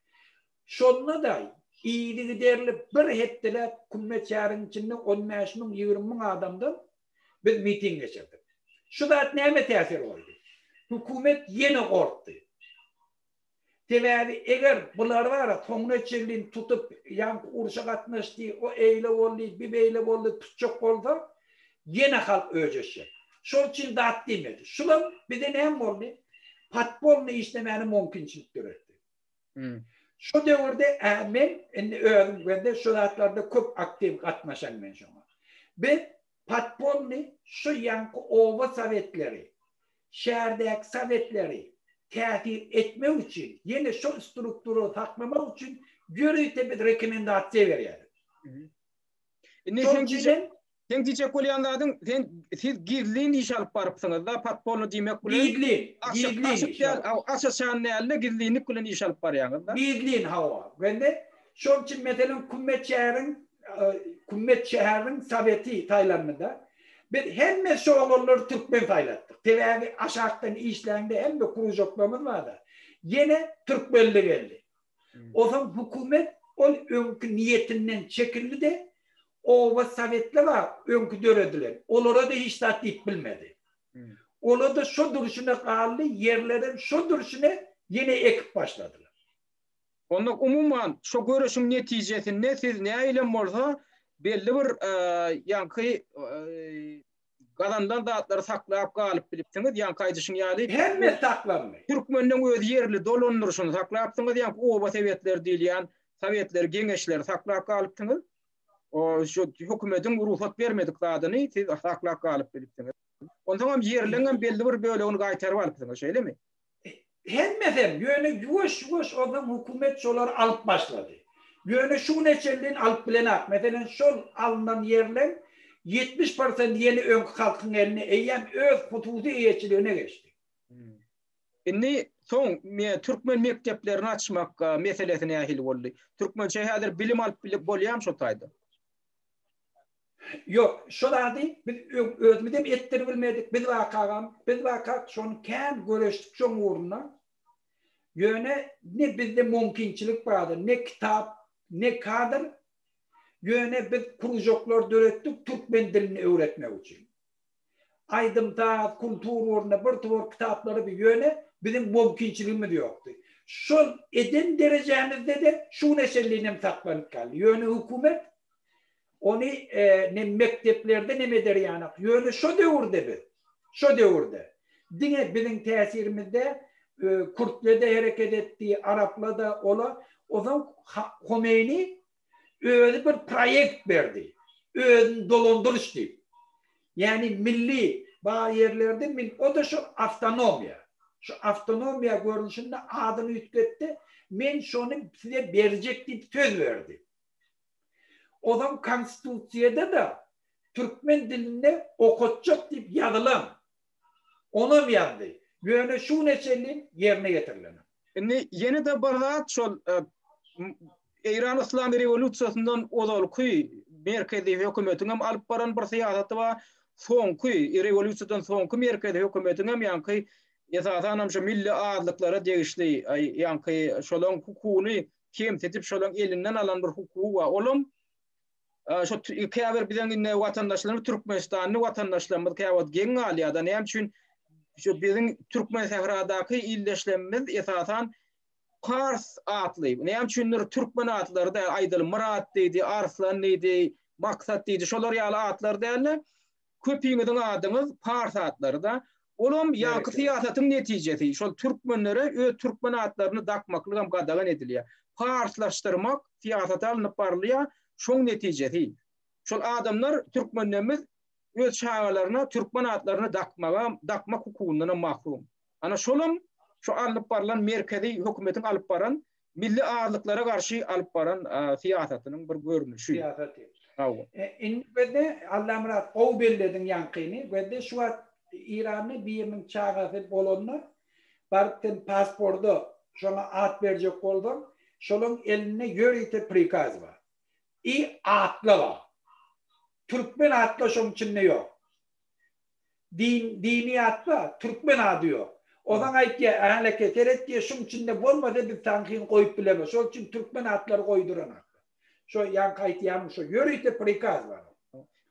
Speaker 2: Şonda-da yzygiderli bir hepdeläp Kümmet şäheriniň içinde on bäş müň, 20 müň adamdan biz miting geçirdik. Şu zat näme täsir goýdy? Hökümet ýene gorkdy. Sebäbi eger bular bara soňuna çenli tutup, ýaňky urşa gatnaşdy, o eýle boldy, bi beýle boldy tutjak bolsa, ýene halk öjeşjek. Şol üçin zat diýmedi. Şulam bize näme boldy? Podpolnyý işlemäne mümkinçilik döretdi. Şo döwürde men indi özüm bende şu zatlarda köp aktiw gatnaşan men şoňa. Biz Podpolnyý şu ýaňky oba sowetleri, şäherdäki sowetleri täsir etmek üçin, ýene şol strukturany saklamak üçin ýörite biz rekomendasiýa berýärdik.
Speaker 1: Indi sen diýjek, sen diýjek bolýan zadyň, sen siz gizlin iş alyp barypsyňyz-da, podpolnyý diýmek bilen.
Speaker 2: Gizlin, gizlin
Speaker 1: iş. Aç-açan däl-de, gizlinlik bilen iş alyp barýaňyz-da.
Speaker 2: Gizlin, hawa. Bende Şonuň üçin, meselem, Kümmet şäheriň Kümmet şäheriniň soweti saýlandy-da, biz hemme şu oglanlary türkmen saýlatdyk. Sebäbi aşakdan işläňde hemme kružoklarymyz bar-da. Ýene türkmenli geldi. Onsoň hökümet ol öňki niýetinden çekildi-de, oba sowetler bar, öňki döredilen, olara-da hiç zat diýip bilmedi. Olar-da şo durşuna galdy, ýerlerem şo durşuna ýene ekip başladylar.
Speaker 1: Onda umuman şo göreşiň netijesinde siz nähilem bolsa belli bir ýaňky gazanylan zatlary saklap galyp bilipsiňiz, ýaňky aýdyşyň ýaly.
Speaker 2: Hemme saklandy.
Speaker 1: Türkmeniň öz ýerli dolandyryşyny saklapsyňyz, ýaňky oba sowetleri diýilýän sowetleri, geňeşleri saklap galypsyňyz. O şu hökümetiň rugsat bermedik zadyny siz saklap galyp bilipsiňiz. Onsoňam ýerleňem belli bir bölegini gaýtaryp alypsyňyz, şeýlemi?
Speaker 2: Hemmesem, ýöne ýuwaş-ýuwaş onsoň hökümet şolary alyp başlady. Ýöne şu güne çenlin alyp bilenak. Meselem, şol alnan ýerleň 70 prosenti ýene öňki halkyň eline, eýýäm öz hususy eýeçiligine geçdi.
Speaker 1: Indi soň türkmen mekdeplerini açmak meselesi nähili boldy? Türkmençe häzir bilim alyp bilip bolýarmy şo taýda?
Speaker 2: Ýok, şo zady biz özümizem etdiribilmedik, biz wakagam, biz wakak şony kän göreşdik şoň ugrunda. Ýöne ne bizde mümkinçilik bardy, ne kitap, ne kadr. Ýöne biz kružoklar döretdik türkmen dilini öwretmek üçin. Aýdym-saz, kultura ugrunda bir towar kitaplary bi ýöne biziň mümkinçiligimiz ýokdy. Şol eden derejämizde-de şu güne çenlinem saklanyp galdy. Ýöne hökümet ony ne mekdeplerde neme eder ýanak. Ýöne şo döwürde biz, şo döwürde diňe biziň täsirimizde kürtler-de hereket etdi, araplar-da, ola. Onsoň Homeýni Özi bir proýekt berdi. Özüni dolandyryş diýip. Ýagny milli bar ýerlerde mil o-da şol awtonomiýa. Şu awtonomiýa görnüşinde adyny üýtgetdi. Men şony size berjek diýip söz berdi. Ozam konstitusiýada-da türkmen dilinde okatjak diýip ýazylan. Onam ýazdy. Ýöne şu güne çenli ýerine ýetirilenok.
Speaker 1: Indi ýene-de bir zat şol Eýran Yslam rewolýusiýasyndan ozalky merkezi hökümetiň hem alyp baran bir syýasaty bar. Soňky rewolýusiýadan soňky merkezi hökümetiň hem ýaňky esasan hem şu milli azlyklara degişli ýaňky şolaň hukugyny kemsidip şolaň elinden alan bir hukugy bar. Olam Şu käbir biziň indi watandaşlarymyz Türkmenistanly watandaşlarymyz käwagt geň galýar-da, näme üçin şu biziň Türkmen sähradaky ildeşlerimiz esasan pars atly, näme üçindir türkmen atlary däl, aýdaly Myrat diýdi, Arslan diýdi, Maksat diýdi, şolar ýaly atlar däl-de, köpiňiziň adyňyz pars atlary-da. Olam ýaňky syýasatyň netijesi, şol türkmenlere öz türkmen atlaryny dakmaklygam gadagan edilýär. Parslaşdyrmak syýasaty alnyp barylýar, şoň netijesi. Şol adamlar türkmenlerimiz. öz çagalaryna türkmen atlaryny dakmaga, dakmak hukugyndanam mahrum. Ana şolam şu alnyp barylan merkezi hökümetiň alyp baran milli azlyklara garşy alyp baran syýasatynyň bir görnüşi.
Speaker 2: Syýasaty. Hawa. Indi gözle Allamyrat gowy bellediň ýaňkyny. Gözle şu wagt Iranda biriniň çagasy bolanda baryp sen pasporda şoňa at berjek bolsaň şolaň elinde ýörite prikaz bar. I atla bar. Türkmen atla şoň içinde ýok. Din, dini at bar, türkmen ady ýok. Ozaň aýtýar, Äleke, seret diýýär, şuň içinde bolmasa biz taňkyny goýup bilemok. Şol üçin türkmen atlary goýduranok. Şo ýaňky aýtýanym şo, ýörite prikaz bar.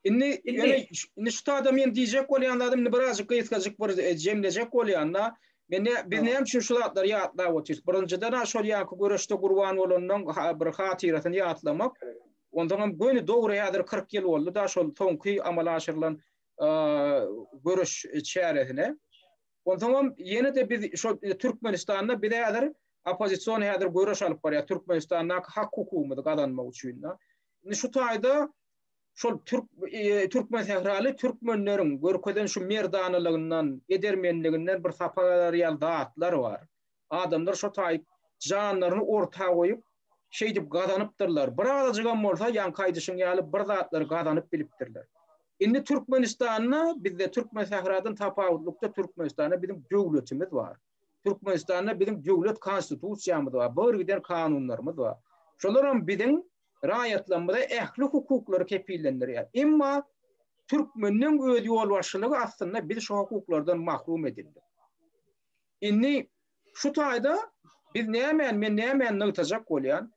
Speaker 1: Indi, ýöne indi şu taýda men diýjek bolýan zadym, indi birazjyk gysgajyk bir jemlejek bolýan-da, men nä, biz näme üçin şu zatlary ýatlap otyrys? Birinjiden-ä şol ýaňky göreşde gurban bolanyň bir hatyrasyny ýatlamak. Onsoňam göni dogry häzir 40 ýyl boldy-da şol soňky amala aşyrylan göreş çäresine. Onsoňam ýene-de biz şo Türkmenistanda biz häzir oppozision häzir göreş alyp barýar Türkmenistandaky hak-hukugymyzy gazanmak üçin. Indi şu taýda şol türk türkmensähraly türkmenleriň görkezen şu merdanalygyndan, edermenliginden bir sapak alar ýaly zatlar bar. Adamlar şo taýyp janlaryny orta goýup, şeýdip gazanypdyrlar. Bir azajygam bolsa, ýaňky aýdyşyň ýaly bir zatlary gazanyp bilipdirler. Indi Türkmenistanda bizde Türkmensähradan tapawutlykda Türkmenistanda biziň döwletimiz bar. Türkmenistanda biziň döwlet konstitusiýamyz bar, bir giden kanunlarymyz bar. Şolaram biziň raýatlarymyza ähli hukuklary kepillendirýär. Emma türkmeniň öz ýolbaşçylygy astynda biz şu hukuklardan mahrum edildik. Indi şu taýda biz nämäni, men nämäni nygtajak bolýan,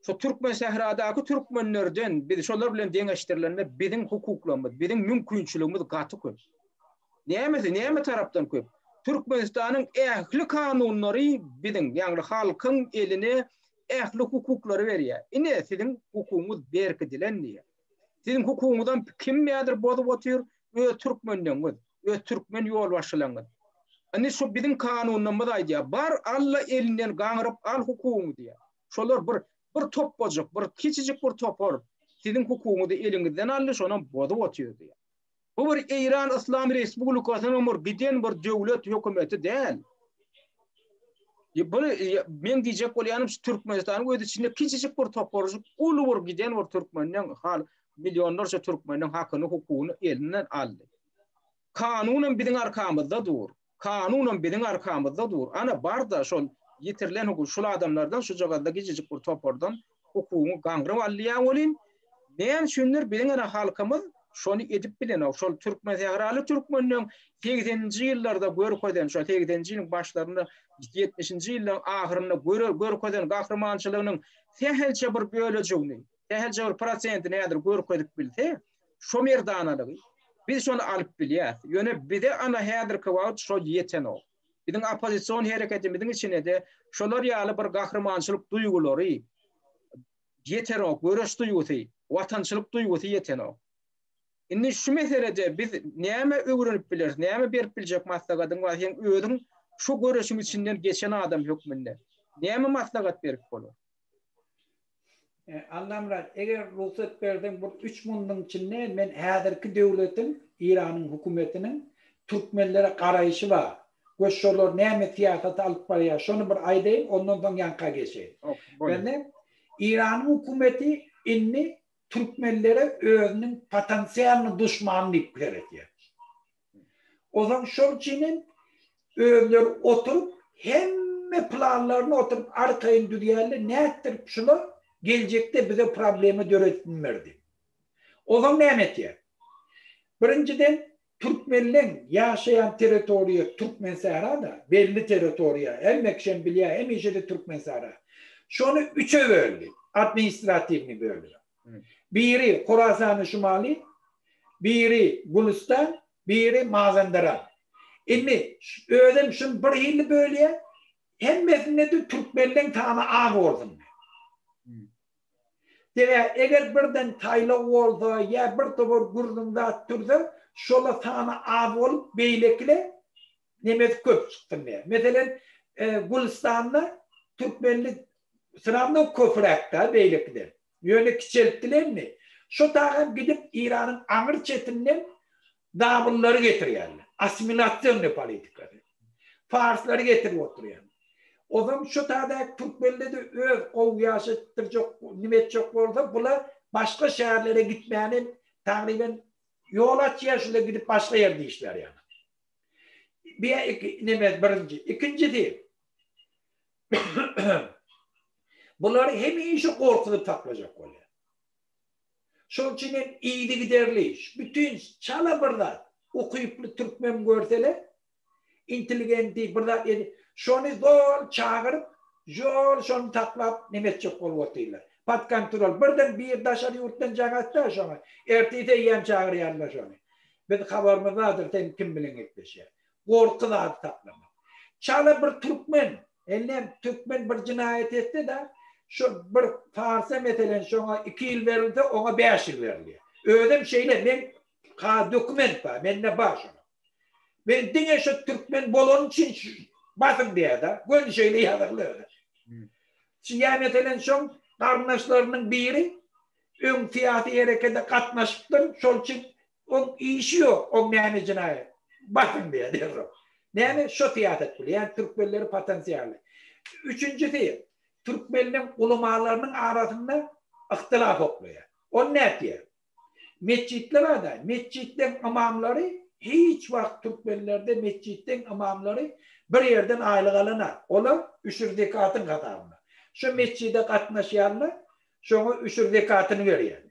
Speaker 1: şu Türkmensähradaky türkmenlerden biz şolar bilen deňeşdirilende biziň hukuklarymyz, biziň mümkinçiligimiz gaty köp. Nämesi, näme tarapdan köp? Türkmenistanyň ähli kanunlary biziň, ýagny halkyň eline ähli hukuklary berýär. Ine, siziň hukugyňyz berkidilen diýýär. Siziň hukugyňyzam kim häzir bozup otyr? Öz türkmenleriňiz, öz türkmen ýolbaşçylaryňyz. Indi şu biziň kanunymyz aýdýar, bar Alla elinden gaňryp al hukugyňy diýýär. Şolar bir bir topbajyk, bir kiçijik bir topar siziň hukugyňyzy eliňizden aldy, şonam bozup otyr diýýär. Bu bir Eýran Yslam Respublikasynyň bir giden bir döwlet hökümeti däl. Bir men diýjek bolýanym şu Türkmenistanyň öz içinde kiçijik bir toparjyk uly bir giden bir türkmenden hal millionlarça türkmeniň hakyny hukugyny elinden aldy. Kanunam biziň arkamyzda dur. Kanunam biziň arkamyzda dur. Ana bar-da şol ýitirilen hukuk şul adamlardan şujagazda gijijik bir topardan hukugyňy gaňryp alýar welin, näme üçindir biziň ene halkymyz şony edip bilenok. Şol türkmensähraly türkmenleň segseninji ýyllarda görkezen, şol segseninji ýylyň başlarynda, ýetmişinji ýyllaryň ahyrynda görkezen gahrymançylygynyň sähelçe bir bölejigini, sähelçe bir prosentini häzir görkezip bilse, şo merdanalygy biz şony alyp bilýäs. Ýöne bize ana häzirki wagt şo ýetenok. Biziň oppozision hereketimiziň içine-de şolar ýaly bir gahrymançylyk duýgulary ýetenok, göreş duýgusy, watançylyk duýgusy ýetenok. Indi şu meselede biz näme öwrenip bileris, näme berip biljek maslahatyň bar, sen özüň şu göreşiň içinden geçen adam hökmünde näme maslahat berip bolar?
Speaker 2: Allamyrat, eger rugsat berseň bir üç mundyň içinde men häzirki döwletiň, Iranyň hökümetiniň türkmenlere garaýşy bar we şolar näme syýasaty alyp barýar şony bir aýdaýyn ondan soň ýaňka geçeýin. Bende Iranyň hökümeti indi türkmenlere özüniň potensialny duşmany diýip seredýär. Ozal şol üçinem özleri oturyp hemme planlaryny oturyp arkaýyn düzýärler nätdirip şular geljekde bize problema döretsinler diýip. Ozal näme etýär? Birinjiden türkmenleň ýaşaýan territoriýa Türkmensähra-da, belli territoriýa, hemme kişem bilýär, hemişe-de Türkmensähra. Şony üçe böldi, administratiwnyý bölüp. Biri Horasany Şumaly, biri Gülüstan, biri Mazandaran. Indi özem şuny bir hili bölýär, hemmesinde-de türkmenleň sany az bolsun diýip. Sebäbi eger birden saýlaw bolsa ýa bir topar gürrüň zat tursa, şola sany az bolup, beýlekile nemesi köp çyksyn diýýär. Meselem, Gülüstanda türkmenli sramno köpräk-dä beýlekiden. Ýöne kiçeltdiler indi. Şo tagam gidip Iranyň aňyr çetinden. Zabyllary getirýärler. Assimilasionnyý politikasy. Farslary getirip oturýar. Ozam şu taýda türkmende-de öz gowy ýaşatdyrjak, nime etjek bolsa, bular başga şäherlere gitmäni tagryban ýol açýar, şular gidip başga ýerde işlär ýaly. Bir iki neme birinji. Ikinjisi bulary hemişe gorkuzyp saklajak bolýar. Şonuň üçin hem yzygiderli, bütin çala bir zat, ukyply türkmen görsele, intelligenti bir zat edip, şony zol çagyryp, zol şony saklap neme etjek bolup otyrlar. Pod kontrol. Birden bir daşary ýurtdan jaň atsa şoňa, ertir eýýäm çagyrýarlar şony. Biz habarymyz bardyr sen kim bilen gepleşýän. Gorky zady saklamak. Çala bir türkmen, elnem türkmen bir jynaýat etse-de, şo bir parsa meselen şoňa iki ýyl berilse, oňa bäş ýyl berilýär. Özem şeýle, men ka dokument bar, mende bar şonuň. Men diňe şo türkmen bolany üçin basyň diýýär-de, göni şeýle ýazyldy özi. Ýa meselen şoň garyndaşlarynyň biri öň syýasy herekete gatnaşypdyr, şol üçin Oň işi ýok, oň näme jenaýat. Basyň diýýär derrew. Näme şo syýasat bilen, ýagny türkmenleri potensialy. Üçünjisi, türkmenleň ulamalarynyň arasynda yhtylaf oklaýar. Ony nätýär? Metjitler bar-da, metjitleň ymamlary hiç wagt türkmenlerde metjitleň ymamlary bir ýerden aýlyk alanak. Olar üşür zekatyň hasabyna. Şo metjide gatnaşýanlar Şoňa üşür zekatyny berýär.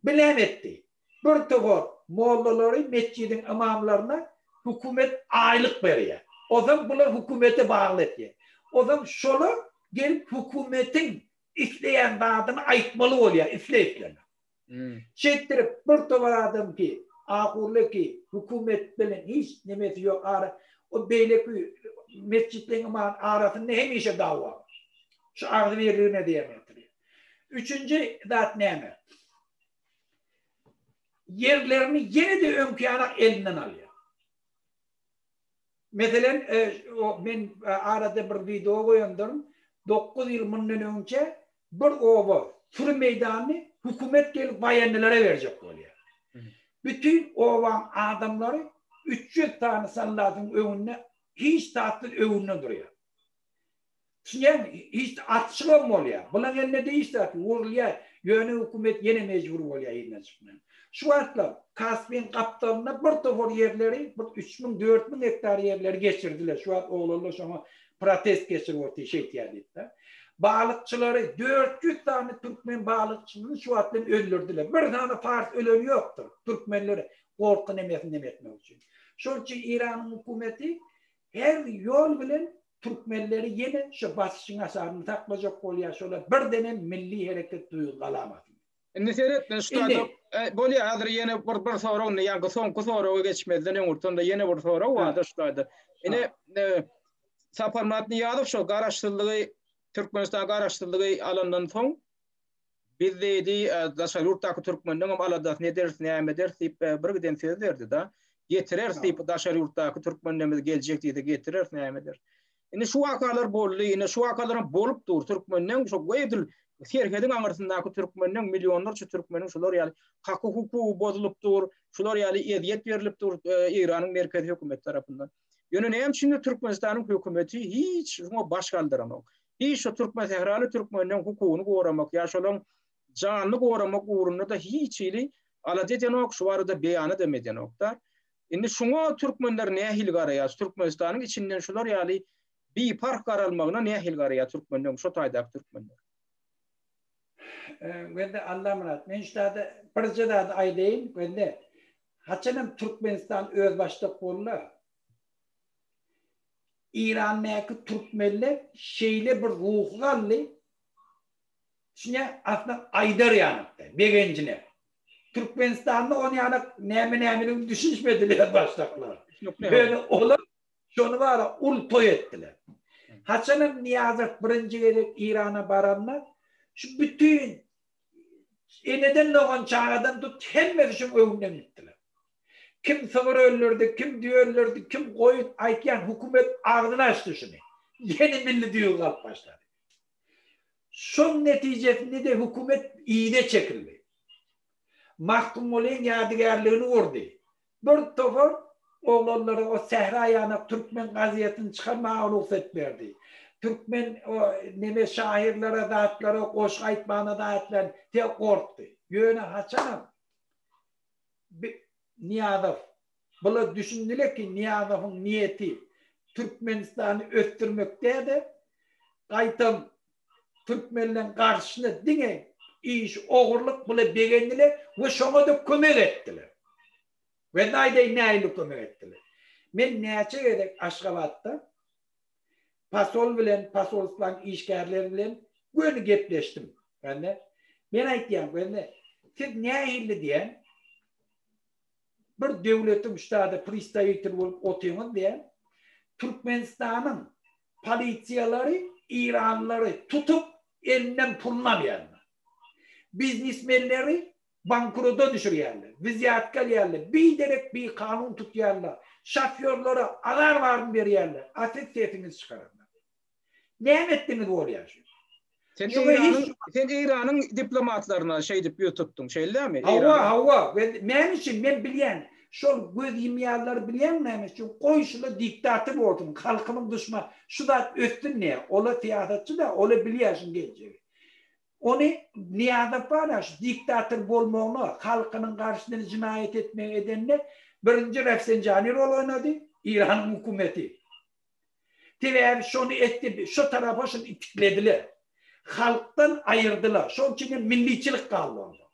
Speaker 2: Bu näme etdi? Bir topar mollalary metjidiň ymamlaryna hökümet aýlyk berýär. Ozam bular hökümete bagly etýär. Ozam şolar gelip hökümetiň isleýän zadyny aýtmaly bolýar, isle-isleme. Şeýtdirip bir topar adam ki, ahurly ki, hökümet bilen hiç nemesi ýok ara, o beýleki metjitleň ymamy arasynda hemişe dawa bar. Şu agzybirligine diýen getirýär. Üçünji zat näme? Ýerlerini ýene-de öňki ýanak elinden alýar. Meselen, men arada bir wideo goýandyryn, 9 ýyl mundan öňçe bir oba süri meýdanyny hökümet gelip waýenlilere berjek bolýar. Bütin obaň adamlary 300 sany soldatyň öňünde hiç zatsyz öňünde durýar. Düşünýäňmi? Hiç atyşygam bolýar. Bulaň elinde hiç zat ýok. Urulýar. Ýöne hökümet ýene mejbur bolýar yzyna çykmaga. Şu wagtlar Kaspiň gapdalynda bir topar ýerleri, bir 3000, 4000 gektar ýerleri geçirdiler. Şu wagt oglanlar şoňa protest geçirip otyr, şeýtýär diýip-de. Balykçylary, 400 sany türkmen balykçysyny şu wagt bilen öldürdiler. Bir sany pars öleni ýokdur, türkmenleri gorky nemesini neme etmek üçin. Şonuň üçin Eýranyň hökümeti her ýol bilen Türkmenleri ýene şu basyşyň aşagynda saklajak bolýar, şolar birdenem milli hereket duýgy galamasyn.
Speaker 1: Indi seret, men şu taýda bolýar, häzir ýene bir bir sorag indi ýaňky soňky soraga geçmezden öňürti onda ýene bir sorag barda şu taýda. Ine Saparmyrat Nyýazow şo garaşsyzlygy Türkmenistan garaşsyzlygy alandan soň Biz diýdi, daşary ýurtdaky türkmenleňem aladasyny ederis, näme ederis diýip bir giden söz berdi-de. Getireris diýip, daşary ýurtdaky türkmenlerimiz geljek diýse getireris, näme ederis. Indi şu wakalar boldy, indi şu wakalaram bolup dur. Türkmenleň şu edil serhediň aňyrsyndaky türkmenleň millionlarça türkmeniň şular ýaly haky-hukugy bozulyp dur, şular ýaly ezýet berlip dur Eýranyň merkezi hökümeti tarapyndan. Ýöne näme üçindir Türkmenistanyň hökümeti hiç şuňa baş galdyranok. Hiç şu türkmen sähraly türkmenleň hukugyny goramak ýa şolaň janyny goramak ugrunda-da hiç hili alada edenok, şu barada beýanadam edenok-da. Indi şuňa türkmenler nähili garaýar? Türkmenistanyň içinden şular ýaly biparh garalmagyna nähili garaýar türkmenleň, şo taýdaky türkmenler?
Speaker 2: Gözde Allamyrat, men şu zady birje zady aýdaýyn, gözde. Haçanam Türkmenistan özbaşdak boldy, Irandäki türkmenler şeýle bir ruhy galdy, düşünýäňmi, aslynda aýdar ýanakda, begenjine. Türkmenistanda ony ýanak näme-nämeligini düşünişmediler başdaklar. Ýöne olar şony bara uly toý etdiler. Haçanam Nyýazow birinji gezek Irana baranda, şu bütin Eneden dogan çagadan tut hemmesi şuň öňünden gitdiler. Kim sygyr öldürdi, kim düýe öldürdi, kim goýun aýtýan hökümet agzyny açdy şuny. Ýene milli duýgy galyp başlady. Şoň netijesinde-de hökümet yza çekildi. Magtymgulyň ýadygärligini gurdy. Bir topar oglanlara o sähra ýanak türkmen gazetini çykarmaga rugsat berdi. Türkmen o neme şahyrlara zatlara goşgy aýtmagyna zatlan te gorkdy. Ýöne haçanam Nyýazow bular düşündile ki Nyýazowyň niýeti Türkmenistany ösdürmek däde gaýtam Türkmenleň garşysyna diňe iş ogurlyk bula begendiler we şoňada kömek etdiler. We aýdaýyn nähili kömek etdiler. Men näçe gezek Aşgabatda pasol bilen posolstwaň işgärleri bilen göni gepleşdim. Indi men aýtýan indi siz nähili diýen bir döwletiň ştada pristawitel bolup otyňyz diýen Türkmenistanyň polisiýalary iranlylary tutup elinden puluny alýarlar. Biznesmenleri bankroda düşürýärler, wzýatka alýarlar, biderek bikanun tutýarlar, şofýorlara azar baryny berýärler, a siz sesiňizi çykaranok. Näme etdiňiz bolýar şu?
Speaker 1: Sen Eýranyň sen Eýranyň diplomatlaryna şeýdip ýüz tutduň, şeýle-dämi?
Speaker 2: Hawa, hawa. Näme üçin? Men bilýän. Şol göz ýumýanlary bilýäňmi näme üçin? Goý şular diktator bolsun, halkymyň duşmany. Şu zat ötsün diýýär. Olar syýasatçy-da, olar bilýär şuň geljegi. Ony Nyýazow bar-a şu diktator bolmagyna, halkynyň garşysyna jynaýat etmegi edende birinji Rafsenjani rol oýnady, Eýranyň hökümeti. Sebäbi şony etdi, şo tarapa şony itiklediler. Halkdan aýyrdylar. Şoň üçin hem milliçilik galdy onda.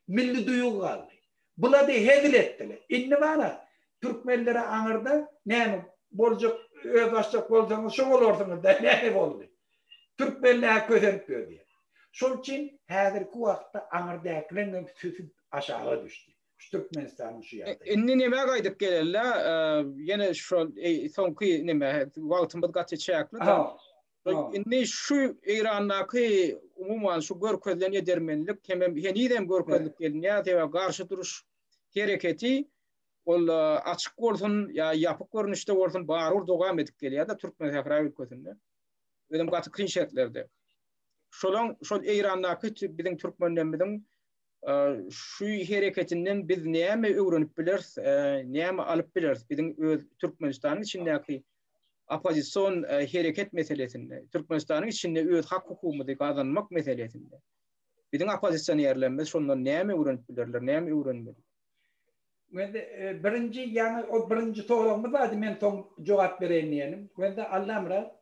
Speaker 2: Milli duýgy galdy. Bular-da hezil etdiler. Indi bar-a, türkmenlere aňyrda näme boljak, özbaşdak bolsaňyz şo bolarsyňyz-da, näme boldy? Türkmenler kösenip ýör diýýär. Şol üçin häzirki wagtda aňyrdäkileň hem süsi aşaga düşdi. Şu Türkmenistanyň şu
Speaker 1: ýagdaýy. Indi nämä gaýdyp geleli, ýene şol soňky neme, wagtymyz gaty çäkli. Indi şu Eýrandaky umuman şu görkezilen edermenlik hemem henizem görkezilip gelinýär, sebäbi garşy duruş hereketi ol açyk bolsun ýa ýapyk görnüşde bolsun barybir dowam edip gelýär-de Türkmen sähra ülkesinde. Özem gaty kyn şertlerde. Şolaň şol Eýrandaky biziň türkmenlerimiziň şu hereketinden biz näme öwrenip bileris, näme alyp bileris biziň öz Türkmenistanyň içindäki oppozision hereket meselesinde, Türkmenistanyň içinde öz hak-hukugymyzy gazanmak meselesinde. Biziň oppozisionerlerimiz şondan näme öwrenip bilerler, näme öwrenmeli?
Speaker 2: Wende birinji ýaňy o birinji soragymyz bardy men soň jogap bereýin diýenim. Wende Allamyrat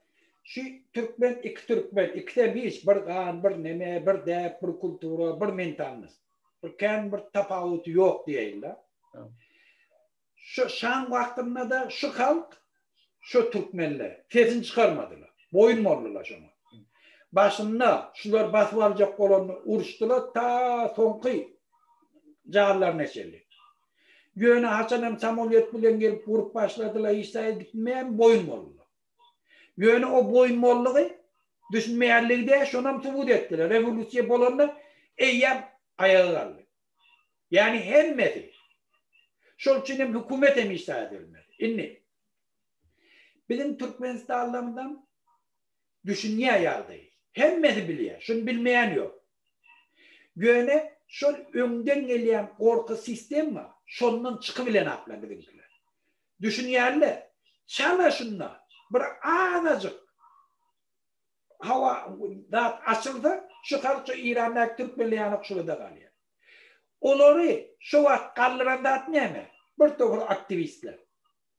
Speaker 2: şu türkmen iki türkmen ikisem hiç bir gan bir neme bir däp bir kultura bir mentalnost. Bir kän bir tapawuty ýok diýeýin-de. Şu şaň wagtynda-da şu halk şu türkmenler sesini çykarmadylar. Boýun boldular şoňa. Başynda şular basyp aljak bolanda uruşdylar ta soňky janlaryna çenli. Ýöne haçanam samolýot bilen gelip urup başladylar hiç zat edip bilmeýän boýun boldular. Ýöne o boýun boldugy düşünmeýänligi däl şonam subut etdiler. Rewolýusiýa bolanda eýýäm aýaga galdy. Ýagny hemmesi. Şol üçin hem hökümet hem hiç zat edilmedi. Indi biziň Türkmenistanlymyzam düşünýär ýagdaýy. Hemmesi bilýär. Şuny bilmeýän ýok. Ýöne şol öňden gelýän gorky sistema şondan çykybilenaklar biziňkiler. Düşünýärler. Çala şunda bir azajyk hawa zat açylsa şu halk şu Eýrandaky türkmenler ýaly şurada galýar. Olary şu wagt galdyran zat näme? Bir topar aktiwistler.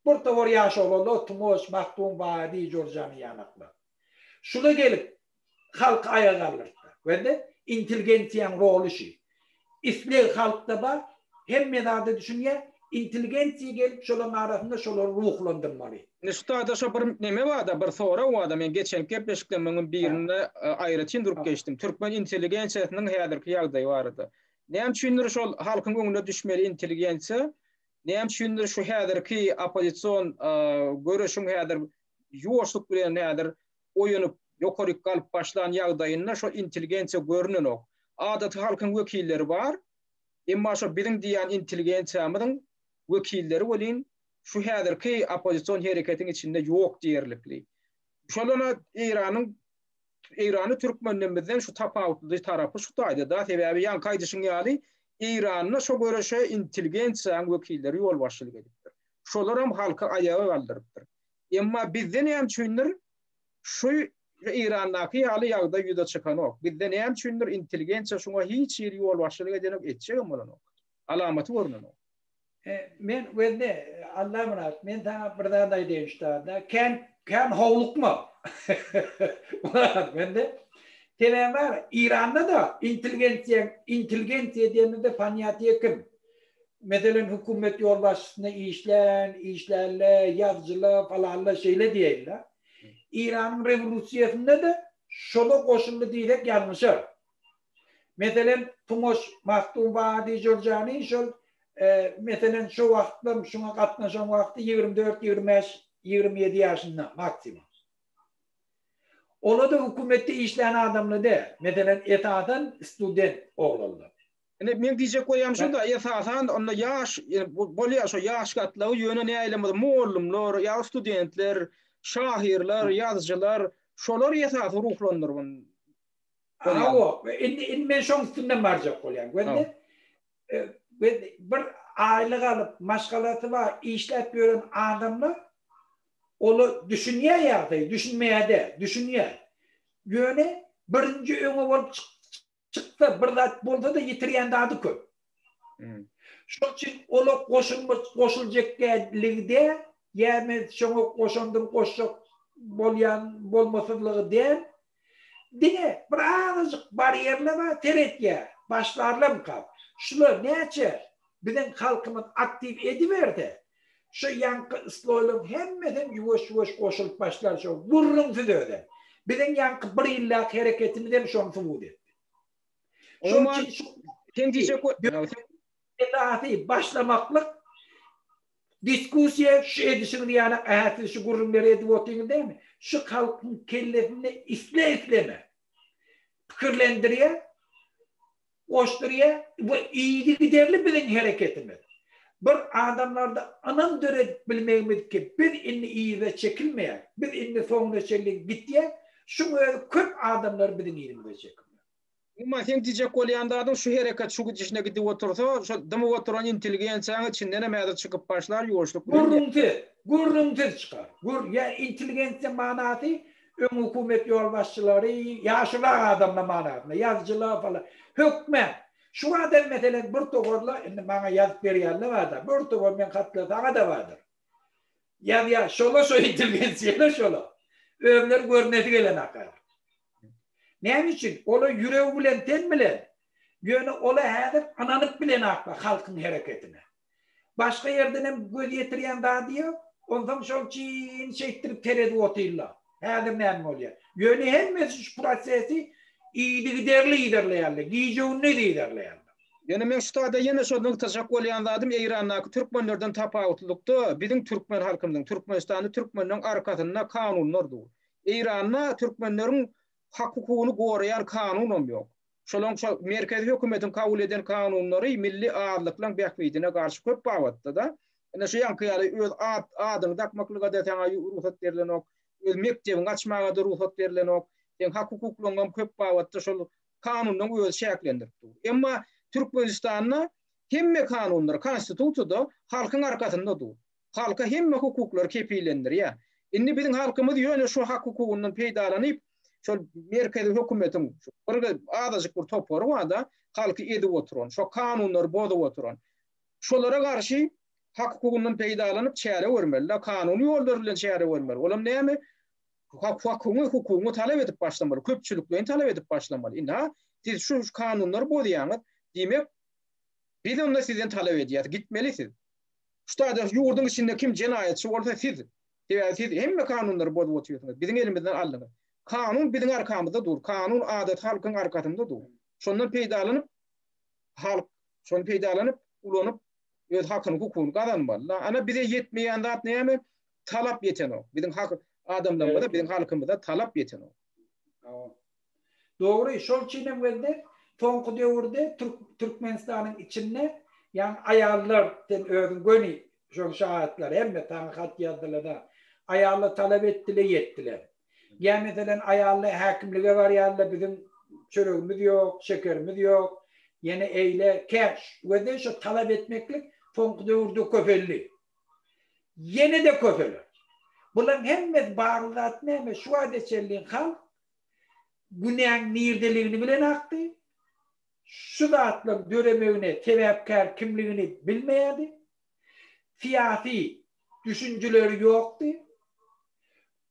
Speaker 2: Bir topar ýaş oglanlar Tumoş, Mahdum, Wadi, Jurjany ýanaklar. Şula gelip halky aýaga galdyrtdy. Wende intelligensiýaň roly şu. Isleg halkda bar, hemme zada düşünýär, intelligensiýa gelip şolaň arasynda şolary ruhlandyrmaly.
Speaker 1: Indi şu taýda şo bir neme barda, bir sorag barda, men geçenki gepleşiklerimiň birinde aýratyn durup geçdim. Türkmen intelligensiýasynyň häzirki ýagdaýy barada. Näme üçindir şol halkyň öňüne düşmeli intelligensiýa, näme üçindir şu häzirki oppozision göreşiň häzir ýuwaşlyk bilen häzir oýanyp, ýokaryk galyp başlan ýagdaýynda şol intelligensiýa görnenok. Adaty halkyň wekilleri bar, emma şo biziň diýýän intelligensiýamyzyň wekilleri welin şu häzirki oppozision hereketiň içinde ýok diýerlikli. Şolana Eýranyň Eýrany türkmenlerimizden şu tapawutly tarapy şu taýda-da, sebäbi ýaňky aýdyşyň ýaly. Eýranda şo göreşe intelligensiýanyň wekilleri ýolbaşçylyk edipdir. Şolaram halky aýaga galdyrypdyr. Emma bizde näme üçindir şu Eýrandaky ýaly ýagdaý ýüze çykanok. Bizde näme üçindir intelligensiýa şuňa hiç hili ýolbaşçylyk edenok, etjegem bolanok. Alamaty görnenok.
Speaker 2: Men wende Allamyrat men saňa bir zat aýdaýyn şu taýda. Kän kän howlukma. Wende sebäbi bar Eýranda-da intelligensiýa intelligensiýa diýenimizde ponýatiýe kim? Meselem hökümet ýolbaşçysynda işlän, işlänle, ýazyjylar falanlar şeýle diýeýin-de. Eýranyň rewolýusiýasynda-da şola goşuldy diýsek ýalňyşar. Meselem, Tumoş Mahdum Baadi Jürjani şol, meselem, şo wagtlam şuňa gatnaşan wagty 24, 25, 27 ýaşynda maksimum. Ola-da hökümetde işlän adamlar däl. Meselem, esasan student oglanlar.
Speaker 1: Indi meň diýjek bolýanym şo-da, esasan onda ýaş, bolýar şo ýaş gatlagy, ýöne näýlemez mugallymlar, ýa studentler, şahyrlar, ýazyjylar, şolar esasy ruhlandyrgyn
Speaker 2: Hawa, indi indi men şoň üstünden barjak bolýan. Gözle. Bir aýlyk alyp, maşgalasy bar, işläp ýören adamlar ola düşünýär ýagdaýy, düşünmeýär däl, düşünýär. Ýöne birinji öňe bolup çyksa, bir zat bolsa-da ýitirýän zady köp. Şoň üçin ola goşulma goşuljak dälligi däl, ýa men şoňa goşandym goşjak bolýan bolmasyzlygy däl. Diňe bir azajyk barýerler bar, seretýär, başlarlarmyka? Şular näçe biziň halkymyz aktiw ediberse, şu ýaňky sloýlaryň hemmesem ýuwaş-ýuwaş goşulyp başlar şo gürrüňsiz özem. Biziň ýaňky bir ýyldaky hereketimizem şony subut etdi.
Speaker 1: Şonuň üçin şu sen diýjek
Speaker 2: esasy başlamaklyk diskussiýa şu edişiňiz ýaly ähä siz şu gürrüňleri edip otyňyz dälmi? Şu halkyň kellesinde isle-isleme pikirlendirýär, goşdurýar we yzygiderli biziň hereketimiz. Bir adamlarda ynam döredip bilmegimiz ki biz indi yza çekilmeýäris, biz indi soňuna çenli gitýäs, şuň özi köp adamlary biziň yzymyza çekirýär.
Speaker 1: Umuman seň diýjek bolýan zadyň şu hereket şu gidişine gidip otursa, şo dymyp oturan intelligensiýaň içindenem häzir çykyp başlar ýuwaşlyk
Speaker 2: bilen. Gürrüňsiz, gürrüňsiz çykar. Gür, ýa intelligensiýa manasy öň hökümet ýolbaşçylary, ýaşurak adamlar manasynda, ýazyjylar falan. Hökmän. Şu adam meselem bir toparla indi maňa ýazyp berýänler barda, bir topar meň hatlar saňa-da bardyr. Ýazýar, şola şo intelligensiýa şola. Özleri görnesi gelen akar. Näme üçin? Ola ýüregi bilen ten bilen. Ýöne ola häzir ynanyp bilen akla halkyň hereketine. Başga ýerden hem göz ýetirýän zady ýok. Onsoň şol üçin şeýtdirip seredip otyrlar. Häzir näme bolýar? Ýöne hemmesi şu prosesi yzygiderli yzarlaýarlar. Gije-gündiz yzarlaýarlar.
Speaker 1: Ýöne men şu taýda ýene şo nygtajak bolýan zadym Eýrandaky türkmenlerden tapawutlylykda biziň türkmen halkymyzyň, Türkmenistanda türkmenleň arkasynda kanunlar dur. Eýranda türkmenleriň hak-hukugyny goraýan kanunam ýok. Şolaň şo merkezi hökümetiň kabul eden kanunlary milli azlyklaň bähbidine garşy köp babatda-da. Ine şu ýaňky ýaly öz at adyňy dakmaklyga-da saňa rugsat berlenok, öz mekdebiňi açmaga-da rugsat berlenok. Seň hak-hukuklaryňam köp babatda şol kanunyň özi çäklendirip dur. Emma Türkmenistanda hemme kanunlar, konstitusiýada halkyň arkasynda dur. Halka hemme hukuklary kepillendirýär. Indi biziň halkymyz ýöne şu hak-hukugyndan peýdalanyp, şol merkezi hökümetiň bir azajyk bir topary bar-da, halky ezip oturan, şo kanunlary bozup oturan. Şolara garşy hak-hukugyndan peýdalanyp çäre görmeli-de, kanuny ýollar bilen çäre görmeli. Olam näme? Hakyňy, hukugyňy talap edip başlamaly, köpçülikleýin talap edip başlamaly. Ynha, siz şu kanunlary bozýaňyz, diýmek, biz onda sizden talap edýäs, gitmeli siz. Şu taýda ýurduň içinde kim jenaýatçy bolsa siz. Sebäbi siz hemme kanunlary bozup otyrsyňyz, biziň elimizden aldyňyz. Kanun biziň arkamyzda dur, kanun adaty halkyň arkasynda dur. Şondan peýdalanyp, halk şony peýdalanyp, ulanyp, öz hakyny, hukugyny gazanmaly. Ana bize ýetmeýän zat näme? Talap ýetenok. Biziň hak adamlarymyza, biziň halkymyza talap ýetenok.
Speaker 2: Dogry, şol üçin hem welde soňky döwürde Türkmenistanyň içinde ýagny aýallar sen özüň göni şoň şahatlary hemme saňa hat ýazdylar-da. Aýallar talap etdiler, ýetdiler. Ýa meselem aýallar häkimlige barýarlar biziň çöregimiz ýok, şekerimiz ýok. Ýene eýle käş we şu talap etmeklik soňky döwürde köpeldi. Ýene-de köpeler. Bularyň hemmesi bagly zat näme? Şu wagta çenli halk günäň nirdeligini bilenakdy. Şu zatlaryň döremegine sebäpkär kimligini bilmeýärdi. Syýasy düşünjeleri ýokdy.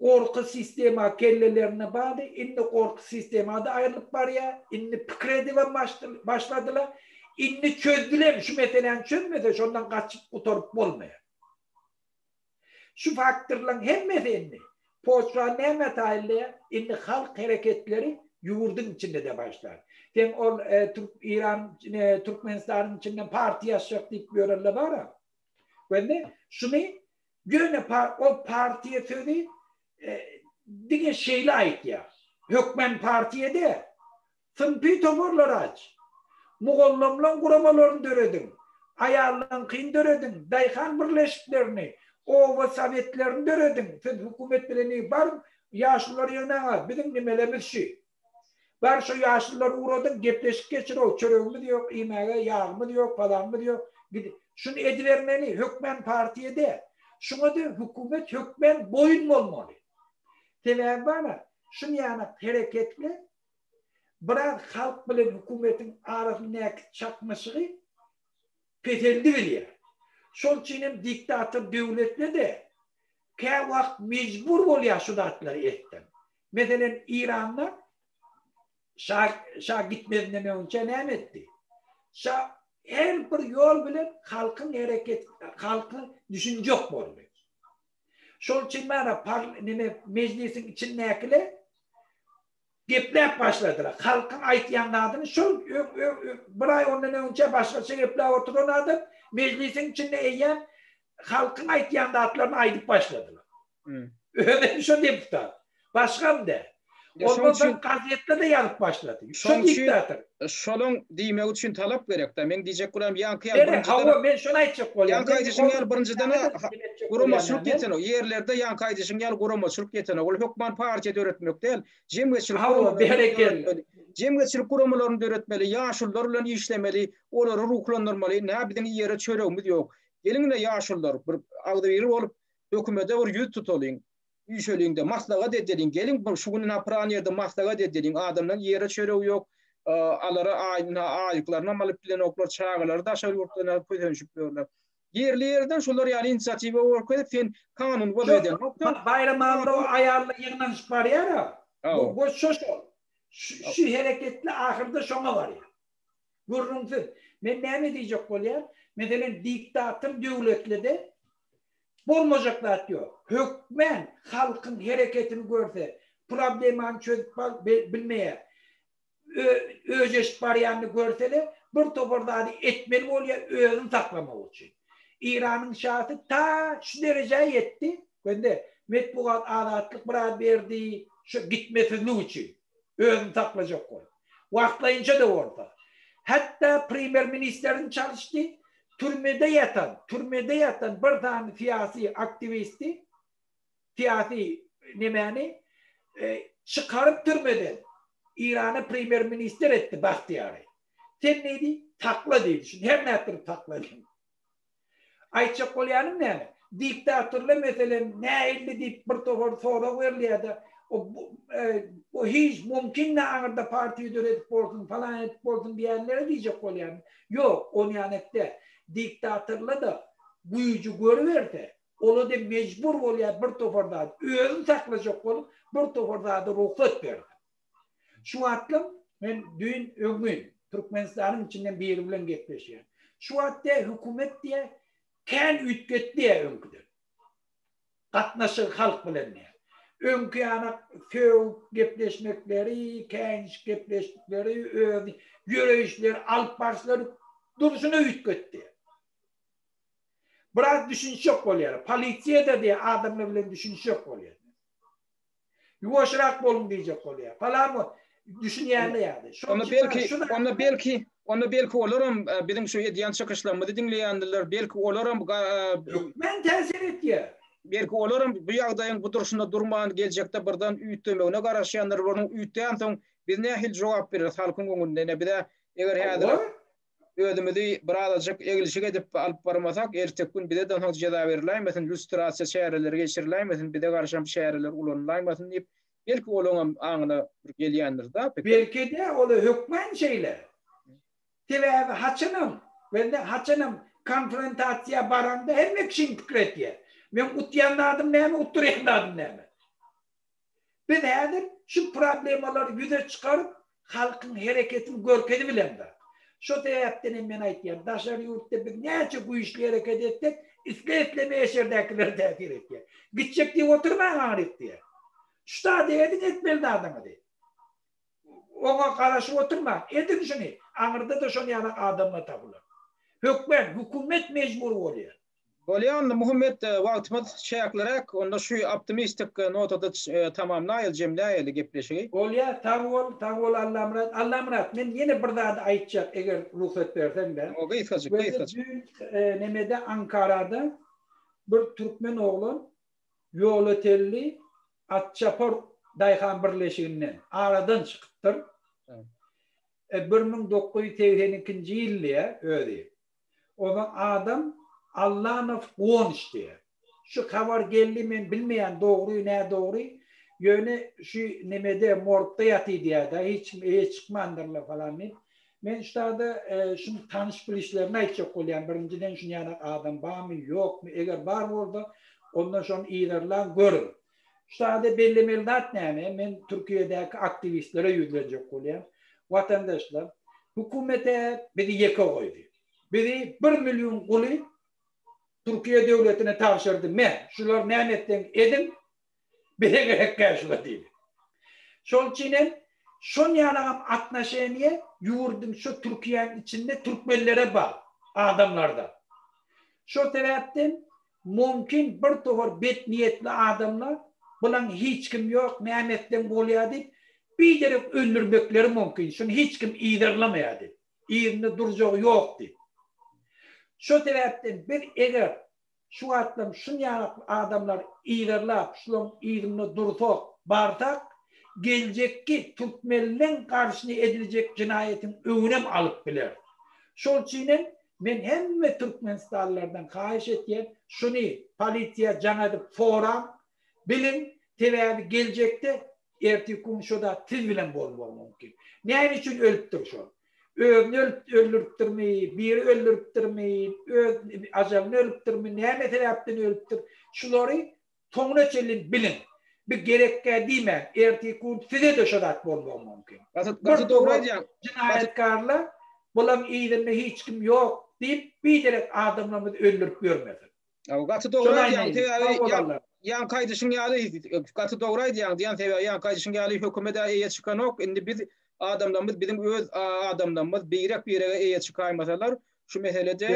Speaker 2: Gorky sistema kellelerinde bardy, indi gorky sistema-da aýrylyp barýar, indi pikir edibem başladylar, indi çözdüler, şu meseläni çözmese şondan gaçyp gutaryp bolmaýar. Şu faktorlaryň hemmesi indi poçwa nämä taýynlaýar? Indi halk hereketleri ýurduň içinde-de başlar. Sen ol Türk Eýran Türkmenistanyň içinden partiýa açjak diýip ýörenler bar-a. Wende şuny Ýöne ol partiýa sözi diňe şeýle aýtýar. Hökmän partiýa däl. Synpy toparlary aç. Mugallymlaň guramalaryny dörediň. Aýallaňkyny dörediň. Daýhan birleşiklerini, oba sowetlerini dörediň. Siz hökümet bilen baryň, ýaşululary ýygnaňa, biziň nimelerimiz şu. Bar şo ýaşululary ugradyň, gepleşik geçir-ow, çöregimiz ýok, iýmäge ýagymyz ýok, palanymyz ýok. Gidip, şuny edibermeli, hökmän partiýa däl. Şuňa-da hökümet hökmän boýun bolmaly. Sebäbi bar-a, şunýanak hereketler biraz halk bilen hökümetiň arasyndaky çaknyşygy peseldibilýär. Şol üçin hem diktator döwletde-de käwagt mejbur bolýar şu zatlary etden. Meselem, Iranda şa şa gitmezinden öňçe näme etdi? Şa her bir ýol bilen halkyň hereket halky düşünjek boldy. Şol üçin mana par neme mejlisiň içindäkiler gepläp başladylar. Halkyň aýtýan zadyny şol bir aý ondan öňçe başgaça gepläp oturan adam mejlisiň içinde eýýäm halkyň aýtýan zatlaryny aýdyp başladylar. Özem şo deputat. Başgam däl. Ondan soň gazetde-de ýazyp başlady. Şo diktator.
Speaker 1: Şolaň diýmegi üçin talap gerek-dä. Meň diýjek bolýanym ýaňky ýaly
Speaker 2: birinjiden. Hawa, men şony aýtjak bolýan.
Speaker 1: Ýaňky aýdyşyň ýaly birinjiden guramaçylyk ýetenok. Ýerlerde ýaňky aýdyşyň ýaly guramaçylyk ýetenok. Ol hökman partiýa döretmek däl. Jemgyýetçilik
Speaker 2: Hawa, berekella.
Speaker 1: Jemgyýetçilik guramalaryny döretmeli, ýaşulular bilen işlemeli, olary ruhlandyrmaly. Nä biziň iýere çöregimiz ýok. Geliň ine ýaşulular, bir agzybir bolup hökümete bir ýüz tutalyň, üýşeliň-de, maslahat edeliň, geliň bir şu gün ynha pylan ýerde maslahat edeliň, adamlaryň iýere çöregi ýok, alara aýyna aýlyklarynam alyp bilenoklar, çagalary daşary ýurtdan kösenişip ýörler. Ýerli-ýerden şular ýaly inisiatiwa görkezip, sen kanun boz edeňok-da.
Speaker 2: Baýram Allow aýally ýygnanyşyp barýar-a. Bu şo-şol. Şu hereketli ahyrda şoňa barýar. Gürrüňsiz. Men näme diýjek bolýan? Meselem, diktator döwletlide bolmajak zat ýok. Hökmän halkyň hereketini görse, problemany çözüp bilmeýär. Öjeşip barýanyny görsele, bir topar zady etmeli bolýar özüni saklamak üçin. Eýranyň şasy ta şu derejä ýetdi. Göndi, metbugat azatlyk biraz berdi şu gitmesizlik üçin. Özüni saklajak bolup. Wagtlaýynça-da bolsa. Hatda premýer-ministrini çalyşdy. Türmede ýatan, türmede ýatan bir sany syýasy aktiwisti, syýasy nemäni çykaryp türmeden Eýrana premýer-ministr etdi Bahtiýary. Sen diýdi, sakla diýdi. Şuny her nätdirip sakla diýdi. Aýtjak bolýanym näme? Diktatorlar meselem nähilli diýip bir topar sorag berilýärde, o hiç mümkin dä aňyrda partiýa döredip bolsun, falan edip bolsun diýenlere diýjek bolýanym. Ýok, onýanek däl. Diktatorlar-da güýji görüberse, ola-da mejbur bolýar bir topar zady özüni saklajak bolup bir topar zada rugsat berse. Şu wagtlam men düýn öňňin Türkmenistanyň içinden biri bilen gepleşýän. Şu wagt diýä hökümet diýä kän üýtgetdi diýä öňküden. Gatnaşygy halk bilen diýä. Öňki ýanak sögüp gepleşmekleri, käýinişip gepleşikleri, öz ýöreýişleri, alyp baryşlary durşuna üýtgetdi. Biraz düşünişjek bolýar. Polisiýa-da diýä adamlar bilen düşünişjek bolýar. Ýuwaşrak boluň diýjek bolýar. Palam düşünýände ýaly.
Speaker 1: Onda belki, onda belki, onda belki olaram e, biziň şu edýän çykyşlarymyzy diňleýändirler. Belki olaram
Speaker 2: Hökmän täsir etýär.
Speaker 1: Belki olaram bu ýagdaýyň bu durşunda durman geljekde birden üýtgemegine garaşýandyr. Onuň üýtgän soň biz nähili jogap bereris halkyň öňünde? Ine bize eger häzir. özümizi birazajyk eglişik edip alyp barmasak, erteki gün bize-de soň jeza beriläýmesin, lýustrasiýa çäreleri geçiriläýmesin, bize garşam çäreler ulanylaýmasyn diýip, belki olaňam aňyna bir gelýändir-da
Speaker 2: pikir. Belki-de, ola hökman şeýle. Sebäbi haçanam, bende haçanam konfrontasiýa baranda hemme kişiň pikir etýär. Meň utýan zadym näme, utdurýan zadym näme? Biz häzir şu problemalary ýüze çykaryp, halkyň hereketini görkezibilemzok. Şo sebäpden hem men aýtýan, daşary ýurtda biz näçe güýçli hereket etsek, isle-islemeýe şerdäkilere täsir etýär. Gitjek diýip oturmaň aňryk diýýär. Şu zady ediň etmeli zadyňyzy. Oňa garaşyp oturmaň, ediň şuny, aňyrda-da şon ýaly adamlar tapylar. Hökmän, hökümet mejbur bolýar.
Speaker 1: Bolýa onda Muhammet wagtymyz çäkliräk onda şu optimistik notada tamamlaýaly jemläýeli gepleşigi.
Speaker 2: Bolýa sag bol sag bol Allamyrat. Allamyrat men ýene bir zady aýtjak eger rugsat berseňdä.
Speaker 1: O gysgajyk gysgajyk.
Speaker 2: Düýn nemede Ankarada bir türkmen oglan Ýolötenli Atçapar daýhan birleşiginden aradan çykypdyr. 1982-nji ýyl diýýär özi. Ozaň adam Allanow Guwanç diýýär. Şu habar geldi men bilmeýän dogry nädogry ýöne şu nemede morgda ýaty diýýär-de hiç kim eýe çykmandyrlar falan diýip. Men şu taýda şuň tanyş bilişlerini aýtjak bolýan birinjiden şuny ýanak adam barmy ýokmy eger bar bolsa onda şony yzarlaň görüň. Şu taýda bellemeli zat näme men Türkiýedäki aktiwistlere ýüzlenjek bolýan watandaşlar hökümete bizi ýeke goýdy. Bizi bir million guly Türkiýe döwletine tabşyrdy me şular näme etseň ediň Bize gerekgä şular diýdi. Şol üçin hem şon ýalagam atnoşeniýe ýurduň şu Türkiýäň içinde türkmenlere bar adamlarda. Şo sebäpden mumkin bir topar bet niýetli adamlar bulaň hiç kim ýok näme etseň bolýar diýip biderek öldürmekleri mumkin şuny hiç kim yzarlamaýar diýip yzynda durjagy ýok diýip. Şo sebäpden biz eger Şu wagtlam şunýalak adamlary yzarlap, şulaň yzynda dursak, barsak, geljekki türkmenleň garşyna ediljek jenaýatyň öňünem alyp bileris. Şol üçinem men hemme türkmenistanlylardan haýyş etýän, şuny polisiýa jaň edip soraň, biliň, sebäbi geljekde ertirki gün şo zat siz bilen bolmagy mümkin. Näme üçin ölüpdir şol? Özüni ölüp öldüripdirmi, biri öldüripdirmi, öz ajalyny ölüpdirmi, näme sebäpden ölüpdir? Şulary soňuna çenli biliň. Bir gerekkä diýmäň, ertirki gün size-de şo zat bolmagy mümkin.
Speaker 1: Gaty gaty dogry aýdýaň.
Speaker 2: Jenaýatkarlar bulaň yzynda hiç kim ýok diýip biderek adamlarymyzy öldürip ýörmesin.
Speaker 1: Hawa gaty dogry aýdýaň sebäbi ýaňky aýdyşyň ýaly gaty dogry aýdýaň diýen sebäbi ýaňky aýdyşyň ýaly hökümet-ä eýe çykanok indi biz adamlarymyz biziň öz adamlarymyz birek birege eýe çykaýmasalar şu meselede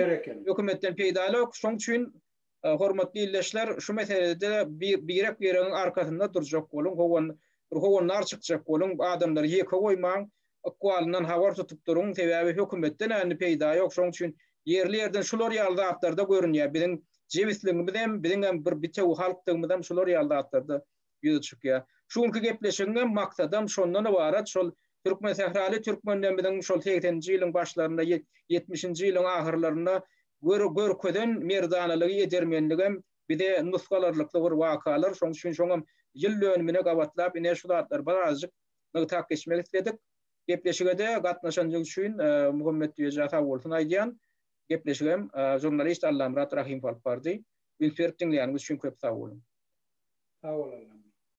Speaker 1: hökümetden peýda ýok şoň üçin hormatly ildeşler şu meselede birek biregiň arkasynda durjak boluň howan bir howandar çykjak boluň adamlary ýeke goýmaň ykbalyndan habar tutup duruň, sebäbi hökümetden indi peýda ýok, şoň üçin ýerli-ýerden şular ýaly zatlarda görünýär, biziň jebisligimizem, biziňem bir bitewi halkdygymyzam şular ýaly zatlarda ýüze çykýar. Şu günki gepleşigiňem maksadam şondan ybarat, şol türkmensähraly türkmenlerimiziň şol segseninji ýylyň başlarynda, ýetmişinji ýylyň ahyrlarynda görkezen merdanalygy, edermenligem bize nusga alarlykly bir wakalar, şoň üçin şoňam ýyl dönümine gabatlap ine şu zatlary birazjyk nygtap geçmek isledik. Gepleşige-de gatnaşanlygy üçin Muhammet Düýejä sag bolsun aýdýan. Gepleşigem žurnalist Allamyrat Rahymow alyp bardy. Üns berip diňleýäniňiz üçin köp sag boluň.
Speaker 2: Sag bol Allamyrat.